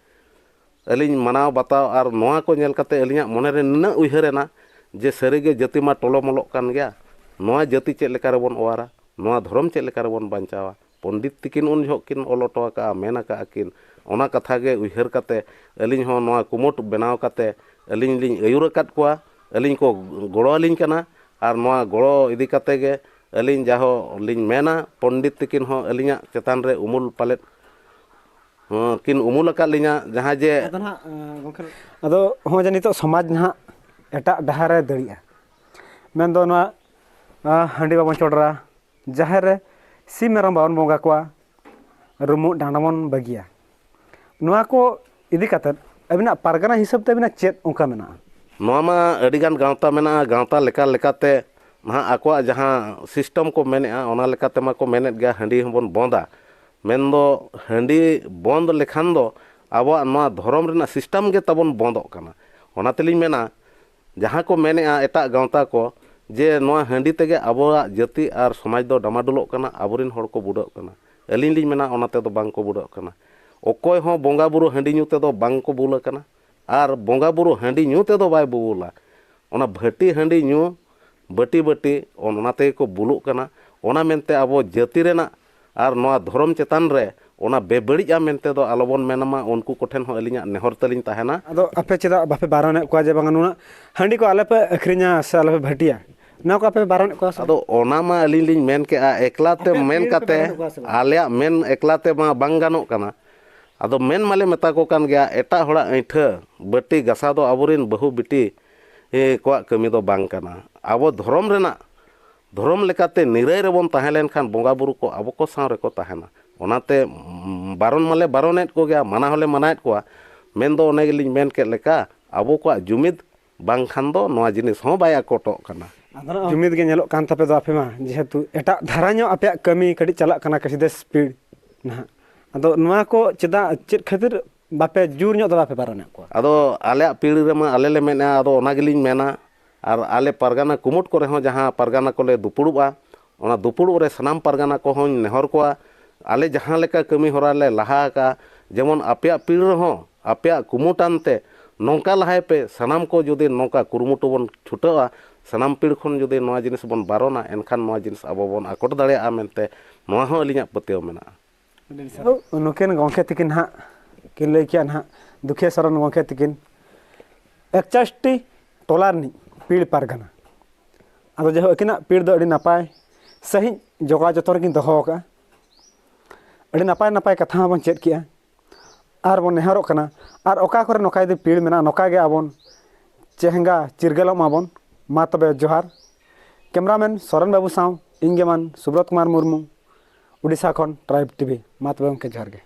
ᱟᱹᱞᱤᱧ ᱢᱟᱱᱟᱣ ᱵᱟᱛᱟᱣ ᱟᱨ ᱱᱚᱣᱟ ᱠᱚ ᱧᱮᱞ ᱠᱟᱛᱮ ᱟᱹᱞᱤᱧᱟᱜ ᱢᱚᱱᱮ ᱨᱮ ᱱᱤᱱᱟᱹᱜ ᱩᱭᱦᱟᱹᱨ ᱮᱱᱟ ᱡᱮ ᱥᱟᱹᱨᱤᱜᱮ ᱡᱟᱹᱛᱤ ᱢᱟ ᱴᱚᱞᱚᱢᱚᱞᱚᱜ ᱠᱟᱱ ᱜᱮᱭᱟ, ᱱᱚᱣᱟ ᱡᱟᱹᱛᱤ ᱪᱮᱫ ᱞᱮᱠᱟ ᱨᱮᱵᱚᱱ ᱚᱣᱟᱨᱟ, ᱱᱚᱣᱟ ᱫᱷᱚᱨᱚᱢ ᱪᱮᱫ ᱞᱮᱠᱟ ᱨᱮᱵᱚᱱ ᱵᱟᱧᱪᱟᱣᱟ᱾ ᱯᱚᱱᱰᱤᱛ ᱛᱤᱠᱤᱱ ᱩᱱ ᱡᱚᱦᱚᱜ ᱠᱤᱱ ᱚᱞ ᱦᱚᱴᱚ ᱟᱠᱟᱫᱼᱟ, ᱢᱮᱱ ᱟᱠᱟᱫᱼᱟ ᱠᱤᱱ, ᱚᱱᱟ ᱠᱟᱛᱷᱟ ᱜᱮ ᱩᱭᱦᱟᱹᱨ ᱠᱟᱛᱮ ᱟᱹᱞᱤᱧ ᱦᱚᱸ ᱱᱚᱣᱟ ᱠᱩᱢᱩᱴ ᱵᱮᱱᱟᱣ ᱠᱟᱛᱮ ᱟᱹᱞᱤᱧ ᱞᱤᱧ ᱟᱹᱭᱩᱨ ᱟᱠᱟᱫ ᱠᱚᱣᱟ, ᱟᱹᱞᱤᱧ ᱠᱚ ᱜᱚᱲᱚ ᱟᱹᱞᱤᱧ ᱠᱟᱱᱟ᱾ ᱟᱨ ᱱᱚᱣᱟ ᱜᱚᱲᱚ ᱤᱫᱤ ᱠᱟᱛᱮ ᱜᱮ ᱟᱹᱞᱤᱧ ᱡᱟᱦᱳ ᱞᱤᱧ ᱢᱮᱱᱟ, ᱯᱚᱱᱰᱤᱛ ᱛᱤᱠᱤᱱ ᱦᱚᱸ ᱟᱹᱞᱤᱧᱟᱜ ᱪᱮᱛᱟᱱ ᱨᱮ ᱩᱢᱩᱞ ᱯᱟᱞᱮᱫ ᱦᱚᱸ ᱠᱤᱱ ᱩᱢᱩᱞ ᱟᱠᱟᱫ ᱞᱤᱧᱟ, ᱡᱟᱦᱟᱸ ᱡᱮ ᱟᱫᱚ ᱱᱟᱦᱟᱜ, ᱮᱸ, ᱜᱚᱢᱠᱮ, ᱟᱫᱚ ᱦᱚᱸᱜᱼᱚᱭ ᱡᱮ ᱱᱤᱛᱚᱜ ᱥᱚᱢᱟᱡᱽ ᱱᱟᱦᱟᱜ ᱮᱴᱟᱜ ᱰᱟᱦᱟᱨ ᱨᱮ ᱫᱟᱹᱲᱮᱜᱼᱟ, ᱢᱮᱱᱫᱚ ᱱᱚᱣᱟ, ᱟᱸ, ᱦᱟᱺᱰᱤ ᱵᱟᱵᱚᱱ ᱪᱚᱰᱚᱨᱟ, ᱡᱟᱦᱮᱨ ᱨᱮ ᱥᱤᱢ ᱢᱮᱨᱚᱢ ᱵᱟᱵᱚᱱ ᱵᱚᱸᱜᱟ ᱠᱚᱣᱟ, ᱨᱩᱢᱩᱜ ᱰᱟᱸᱰᱟ ᱵᱚᱱ ᱵᱟᱹᱜᱤᱭᱟ, ᱱᱚᱣᱟ ᱠᱚ ᱤᱫᱤ ᱠᱟᱛᱮᱫ ᱟᱹᱵᱤᱱᱟᱜ ᱯᱟᱨᱜᱟᱱᱟ ᱦᱤᱥᱟᱹᱵ ᱛᱮ ᱟᱹᱵᱤᱱᱟᱜ ᱪᱮᱫ ᱚᱱᱠᱟ ᱢᱮᱱᱟᱜᱼᱟ? ᱱᱚᱣᱟ ᱢᱟ ᱟᱹᱰᱤᱜᱟᱱ ᱜᱟᱶᱛᱟ ᱢᱮᱱᱟᱜᱼᱟ, ᱜᱟᱶᱛᱟ ᱞᱮᱠᱟ ᱞᱮᱠᱟᱛᱮ ᱱᱟᱦᱟᱜ ᱟᱠᱚᱣᱟᱜ ᱡᱟᱦᱟᱸ ᱥᱤᱥᱴᱮᱢ ᱠᱚ ᱢᱮᱱᱮᱜᱼᱟ, ᱚᱱᱟ ᱞᱮᱠᱟᱛᱮ ᱢᱟᱠᱚ ᱢᱮᱱᱮᱫ ᱜᱮᱭᱟ ᱦᱟᱺᱰᱤ ᱦᱚᱸᱵᱚᱱ ᱵᱚᱸᱫᱟ᱾ ᱢᱮᱱᱫᱚ ᱦᱟᱺᱰᱤ ᱵᱚᱱᱫ ᱞᱮᱠᱷᱟᱱ ᱫᱚ ᱟᱵᱚᱣᱟᱜ ᱱᱚᱣᱟ ᱫᱷᱚᱨᱚᱢ ᱨᱮᱱᱟᱜ ᱥᱤᱥᱴᱮᱢ ᱜᱮ ᱛᱟᱵᱚᱱ ᱵᱚᱱᱫᱚᱜ ᱠᱟᱱᱟ᱾ ᱚᱱᱟ ᱛᱮᱞᱤᱧ ᱢᱮᱱᱟ, ᱡᱟᱦᱟᱸ ᱠᱚ ᱢᱮᱱᱮᱜᱼᱟ ᱮᱴᱟᱜ ᱜᱟᱶᱛᱟ ᱠᱚ ᱡᱮ ᱱᱚᱣᱟ ᱦᱟᱺᱰᱤ ᱛᱮᱜᱮ ᱟᱵᱚᱣᱟᱜ ᱡᱟᱹᱛᱤ ᱟᱨ ᱥᱚᱢᱟᱡᱽ ᱫᱚ ᱰᱟᱢᱟᱰᱳᱞᱚᱜ ᱠᱟᱱᱟ, ᱟᱵᱚᱨᱮᱱ ᱦᱚᱲ ᱠᱚ ᱵᱩᱰᱟᱹᱜ ᱠᱟᱱᱟ, ᱟᱹᱞᱤᱧ ᱞᱤᱧ ᱢᱮᱱᱟ, ᱚᱱᱟ ᱛᱮᱫᱚ ᱵᱟᱝ ᱠᱚ ᱵᱩᱞᱟᱹᱜ ᱠᱟᱱᱟ᱾ ᱚᱠᱚᱭ ᱦᱚᱸ ᱵᱚᱸᱜᱟ ᱵᱩᱨᱩ ᱦᱟᱺᱰᱤ ᱧᱩ ᱛᱮᱫᱚ ᱵᱟᱝ ᱠᱚ ᱵᱩᱞ ᱟᱠᱟᱱᱟ, ᱟᱨ ᱵᱚᱸᱜᱟ ᱵᱩᱨᱩ ᱦᱟᱺᱰᱤ ᱧᱩ ᱛᱮᱫᱚ ᱵᱟᱭ ᱵᱩᱵᱩᱞᱟ᱾ ᱚᱱᱟ ᱵᱷᱟᱹᱴᱤ ᱦᱟᱺᱰᱤ ᱧᱩ, ᱵᱟᱹᱴᱤ ᱵᱟᱹᱴᱤ, ᱚᱱ-, ᱚᱱᱟ ᱛᱮᱜᱮ ᱠᱚ ᱵᱩᱞᱩᱜ ᱠᱟᱱᱟ᱾ ᱚᱱᱟ ᱢᱮᱱᱛᱮ ᱟᱵᱚ ᱡᱟᱹᱛᱤ ᱨᱮᱱᱟᱜ ᱟᱨ ᱱᱚᱣᱟ ᱫᱷᱚᱨᱚᱢ ᱪᱮᱛᱟᱱ ᱨᱮ ᱚᱱᱟ ᱵᱮᱵᱟᱹᱲᱤᱡᱼᱟ ᱢᱮᱱᱛᱮ ᱫᱚ ᱟᱞᱚᱵᱚᱱ ᱢᱮᱱ ᱢᱟ, ᱩᱱᱠᱩ ᱠᱚᱴᱷᱮᱱ ᱦᱚᱸ ᱟᱹᱞᱤᱧᱟᱜ ᱱᱮᱦᱚᱨ ᱛᱟᱹᱞᱤᱧ ᱛᱟᱦᱮᱱᱟ᱾ ᱟᱫᱚ ᱟᱯᱮ ᱪᱮᱫᱟᱜ ᱵᱟᱯᱮ ᱵᱟᱨᱚᱱᱮᱫ ᱠᱚᱣᱟ ᱡᱮ ᱵᱟᱝᱟ ᱱᱩᱱᱟᱹᱜ ᱦᱟᱺᱰᱤ ᱠᱚ ᱟᱞᱚᱯᱮ ᱟᱹᱠᱷᱨᱤᱧᱟ ᱥᱮ ᱟᱞᱚᱯᱮ ᱵᱷᱟᱹᱴᱤᱭᱟ? ᱱᱚᱣᱟ ᱠᱚ ᱟᱯᱮ ᱵᱟᱨᱚᱱᱮᱫ ᱠᱚᱣᱟ ᱥᱮ? ᱟᱫᱚ ᱚᱱᱟ ᱢᱟ ᱟᱹᱞᱤᱧ ᱞᱤᱧ ᱢᱮᱱ ᱠᱮᱜᱼᱟ, ᱮᱠᱞᱟ ᱛᱮ ᱟᱯᱮᱭᱟᱜ ᱢᱮᱱ ᱯᱤᱲ ᱨᱮᱯᱮ ᱠᱟᱛᱮ, ᱵᱟᱨᱚᱱᱮᱫ ᱠᱚᱣᱟ ᱥᱮ ᱵᱟᱝ? ᱟᱞᱮᱭᱟᱜ ᱢᱮᱱ ᱮᱠᱞᱟ ᱛᱮ ᱢᱟ ᱵᱟᱝ ᱜᱟᱱᱚᱜ ᱠᱟᱱᱟ᱾ ᱟᱫᱚ ᱢᱮᱱ ᱢᱟᱞᱮ ᱢᱮᱛᱟ ᱠᱚ ᱠᱟᱱ ᱜᱮᱭᱟ, ᱮᱴᱟᱜ ᱦᱚᱲᱟᱜ ᱟᱹᱭᱴᱷᱟᱹ ᱵᱟᱹᱴᱤ ᱜᱟᱥᱟᱣ ᱫᱚ ᱟᱵᱚᱨᱮᱱ ᱵᱟᱹᱦᱩ ᱵᱤᱴᱤ, ᱮ, ᱠᱚᱣᱟᱜ ᱠᱟᱹᱢᱤ ᱫᱚ ᱵᱟᱝ ᱠᱟᱱᱟ᱾ ᱟᱵᱚ ᱫᱷᱚᱨᱚᱢ ᱨᱮᱱᱟᱜ, ᱫᱷᱚᱨᱚᱢ ᱞᱮᱠᱟᱛᱮ ᱱᱤᱨᱟᱹᱭ ᱨᱮᱵᱚᱱ ᱛᱟᱦᱮᱸ ᱞᱮᱱᱠᱷᱟᱱ ᱵᱚᱸᱜᱟ ᱵᱩᱨᱩ ᱠᱚ ᱟᱵᱚ ᱠᱚ ᱥᱟᱶ ᱨᱮᱠᱚ ᱛᱟᱦᱮᱱᱟ᱾ ᱚᱱᱟᱛᱮ, ᱩᱢ, ᱵᱟᱨᱚᱱ ᱢᱟᱞᱮ ᱵᱟᱨᱚᱱᱮᱫ ᱠᱚᱜᱮᱭᱟ, ᱢᱟᱱᱟ ᱦᱚᱸᱞᱮ ᱢᱟᱱᱟᱭᱮᱫ ᱠᱚᱣᱟ᱾ ᱢᱮᱱᱫᱚ ᱚᱱᱮ ᱜᱮᱞᱤᱧ ᱢᱮᱱ ᱠᱮᱫ ᱞᱮᱠᱟ, ᱟᱵᱚ ᱠᱚᱣᱟᱜ ᱡᱩᱢᱤᱫ ᱵᱟᱝᱠᱷᱟᱱ ᱫᱚ ᱱᱚᱣᱟ ᱡᱤᱱᱤᱥ ᱦᱚᱸ ᱵᱟᱭ ᱟᱠᱚᱴᱚᱜ ᱠᱟᱱᱟ᱾ ᱟᱫᱚ ᱱᱚᱜᱼᱚᱭ ᱡᱩᱢᱤᱫ ᱜᱮ ᱧᱮᱞᱚᱜ ᱠᱟᱱ ᱛᱟᱯᱮ ᱫᱚ ᱟᱯᱮ ᱢᱟ, ᱡᱮᱦᱮᱛᱩ ᱮᱴᱟᱜ ᱫᱷᱟᱨᱟ ᱧᱚᱜ ᱟᱯᱮᱭᱟᱜ ᱠᱟᱹᱢᱤ ᱠᱟᱹᱴᱤᱡ ᱪᱟᱞᱟᱜ ᱠᱟᱱᱟ, ᱠᱟᱹᱥᱤᱫᱟᱹᱥ ᱯᱤᱲ ᱱᱟᱦᱟᱜ᱾ ᱟᱫᱚ ᱱᱚᱣᱟ ᱠᱚ ᱪᱮᱫᱟᱜ, ᱪᱮᱫ ᱠᱷᱟᱹᱛᱤᱨ ᱵᱟᱯᱮ ᱡᱳᱨ ᱧᱚᱜ ᱫᱚ ᱵᱟᱯᱮ ᱵᱟᱨᱚᱱᱮᱫ ᱠᱚᱣᱟ? ᱟᱫᱚ ᱟᱞᱮᱭᱟᱜ ᱯᱤᱲ ᱨᱮᱢᱟ ᱟᱞᱮ ᱞᱮ ᱢᱮᱱᱮᱫᱼᱟ, ᱟᱫᱚ ᱚᱱᱟ ᱜᱮᱞᱤᱧ ᱢᱮᱱᱟ᱾ ᱟᱨ ᱟᱞᱮ ᱯᱟᱨᱜᱟᱱᱟ ᱠᱩᱢᱩᱴ ᱠᱚᱨᱮ ᱦᱚᱸ ᱡᱟᱦᱟᱸ ᱯᱟᱨᱜᱟᱱᱟ ᱠᱚᱞᱮ ᱫᱩᱯᱩᱲᱩᱵᱼᱟ, ᱚᱱᱟ ᱫᱩᱯᱩᱲᱩᱵ ᱨᱮ ᱥᱟᱱᱟᱢ ᱯᱟᱨᱜᱟᱱᱟ ᱠᱚᱦᱚᱸᱧ ᱱᱮᱦᱚᱨ ᱠᱚᱣᱟ, ᱟᱞᱮ ᱡᱟᱦᱟᱸ ᱞᱮᱠᱟ ᱠᱟᱹᱢᱤ ᱦᱚᱨᱟ ᱞᱮ ᱞᱟᱦᱟ ᱟᱠᱟᱫᱼᱟ, ᱡᱮᱢᱚᱱ ᱟᱯᱮᱭᱟᱜ ᱯᱤᱲ ᱨᱮᱦᱚᱸ ᱟᱯᱮᱭᱟᱜ ᱠᱩᱢᱩᱴᱟᱱ ᱛᱮ ᱱᱚᱝᱠᱟ ᱞᱟᱦᱟᱭ ᱯᱮ, ᱥᱟᱱᱟᱢ ᱠᱚ ᱡᱩᱫᱤ ᱱᱚᱝᱠᱟ ᱠᱩᱨᱩᱢᱩᱴᱩ ᱵᱚᱱ ᱪᱷᱩᱴᱟᱹᱜᱼᱟ, ᱥᱟᱱᱟᱢ ᱯᱤᱲ ᱠᱷᱚᱱ ᱡᱩᱫᱤ ᱱᱚᱣᱟ ᱡᱤᱱᱤᱥ ᱵᱚᱱ ᱵᱟᱨᱚᱱᱟ, ᱮᱱᱠᱷᱟᱱ ᱱᱚᱣᱟ ᱡᱤᱱᱤᱥ ᱟᱵᱚ ᱵᱚᱱ ᱟᱠᱚᱴ ᱫᱟᱲᱮᱭᱟᱜᱼᱟ ᱢᱮᱱᱛᱮ ᱱᱚᱣᱟ ᱦᱚᱸ ᱟᱹᱞᱤᱧᱟᱜ ᱯᱟᱹᱛᱭᱟᱹᱣ ᱢᱮᱱᱟᱜᱼᱟ᱾ ᱱᱩᱠᱤᱱ ᱜᱚᱢᱠᱮ ᱛᱤᱠᱤᱱ ᱦᱟᱸᱜ ᱠᱤᱱ ᱞᱟᱹᱭ ᱠᱮᱜᱼᱟ ᱱᱟᱦᱟᱜ, ᱫᱩᱠᱷᱤᱭᱟᱹ ᱥᱚᱨᱮᱱ ᱜᱚᱢᱠᱮ ᱛᱤᱠᱤᱱ ᱮᱠᱪᱟᱥᱴᱤ ᱴᱚᱞᱟ ᱨᱤᱱᱤᱡ ᱯᱤᱲ ᱯᱟᱨᱜᱟᱱᱟ᱾ ᱟᱫᱚ ᱡᱟᱭᱦᱳᱠ, ᱟᱹᱠᱤᱱᱟᱜ ᱯᱤᱲ ᱫᱚ ᱟᱹᱰᱤ ᱱᱟᱯᱟᱭ ᱥᱟᱺᱦᱤᱡ ᱡᱚᱜᱟᱣ ᱡᱚᱛᱚᱱ ᱨᱮᱠᱤᱱ ᱫᱚᱦᱚ ᱟᱠᱟᱫᱼᱟ᱾ ᱟᱹᱰᱤ ᱱᱟᱯᱟᱭ ᱱᱟᱯᱟᱭ ᱠᱟᱛᱷᱟ ᱦᱚᱸᱵᱚᱱ ᱪᱮᱫ ᱠᱮᱜᱼᱟ᱾ ᱟᱨ ᱵᱚᱱ ᱱᱮᱦᱚᱨᱚᱜ ᱠᱟᱱᱟ, ᱟᱨ ᱚᱠᱟ ᱠᱚᱨᱮ ᱱᱚᱝᱠᱟ ᱡᱩᱫᱤ ᱯᱤᱲ ᱢᱮᱱᱟᱜᱼᱟ, ᱱᱚᱝᱠᱟ ᱜᱮ ᱟᱵᱚᱱ ᱪᱮᱦᱮᱸᱜᱟ ᱪᱤᱨᱜᱟᱹᱞᱚᱜ ᱢᱟᱵᱚᱱ᱾ ᱢᱟ ᱛᱚᱵᱮ ᱡᱚᱦᱟᱨ᱾ ᱠᱮᱢᱨᱟᱢᱮᱱ ᱥᱚᱨᱮᱱ ᱵᱟᱹᱵᱩ ᱥᱟᱶ ᱤᱧ ᱜᱮ ᱢᱟᱱ ᱥᱩᱵᱨᱚᱛ ᱠᱩᱢᱟᱨ ᱢᱩᱨᱢᱩ, ᱩᱰᱤᱥᱟ ᱠᱷᱚᱱ ᱴᱨᱟᱭᱤᱵᱽ ᱴᱤᱵᱷᱤ᱾ ᱢᱟ ᱛᱚᱵᱮ ᱜᱚᱢᱠᱮ, ᱡᱚᱦᱟᱨ ᱜᱮ᱾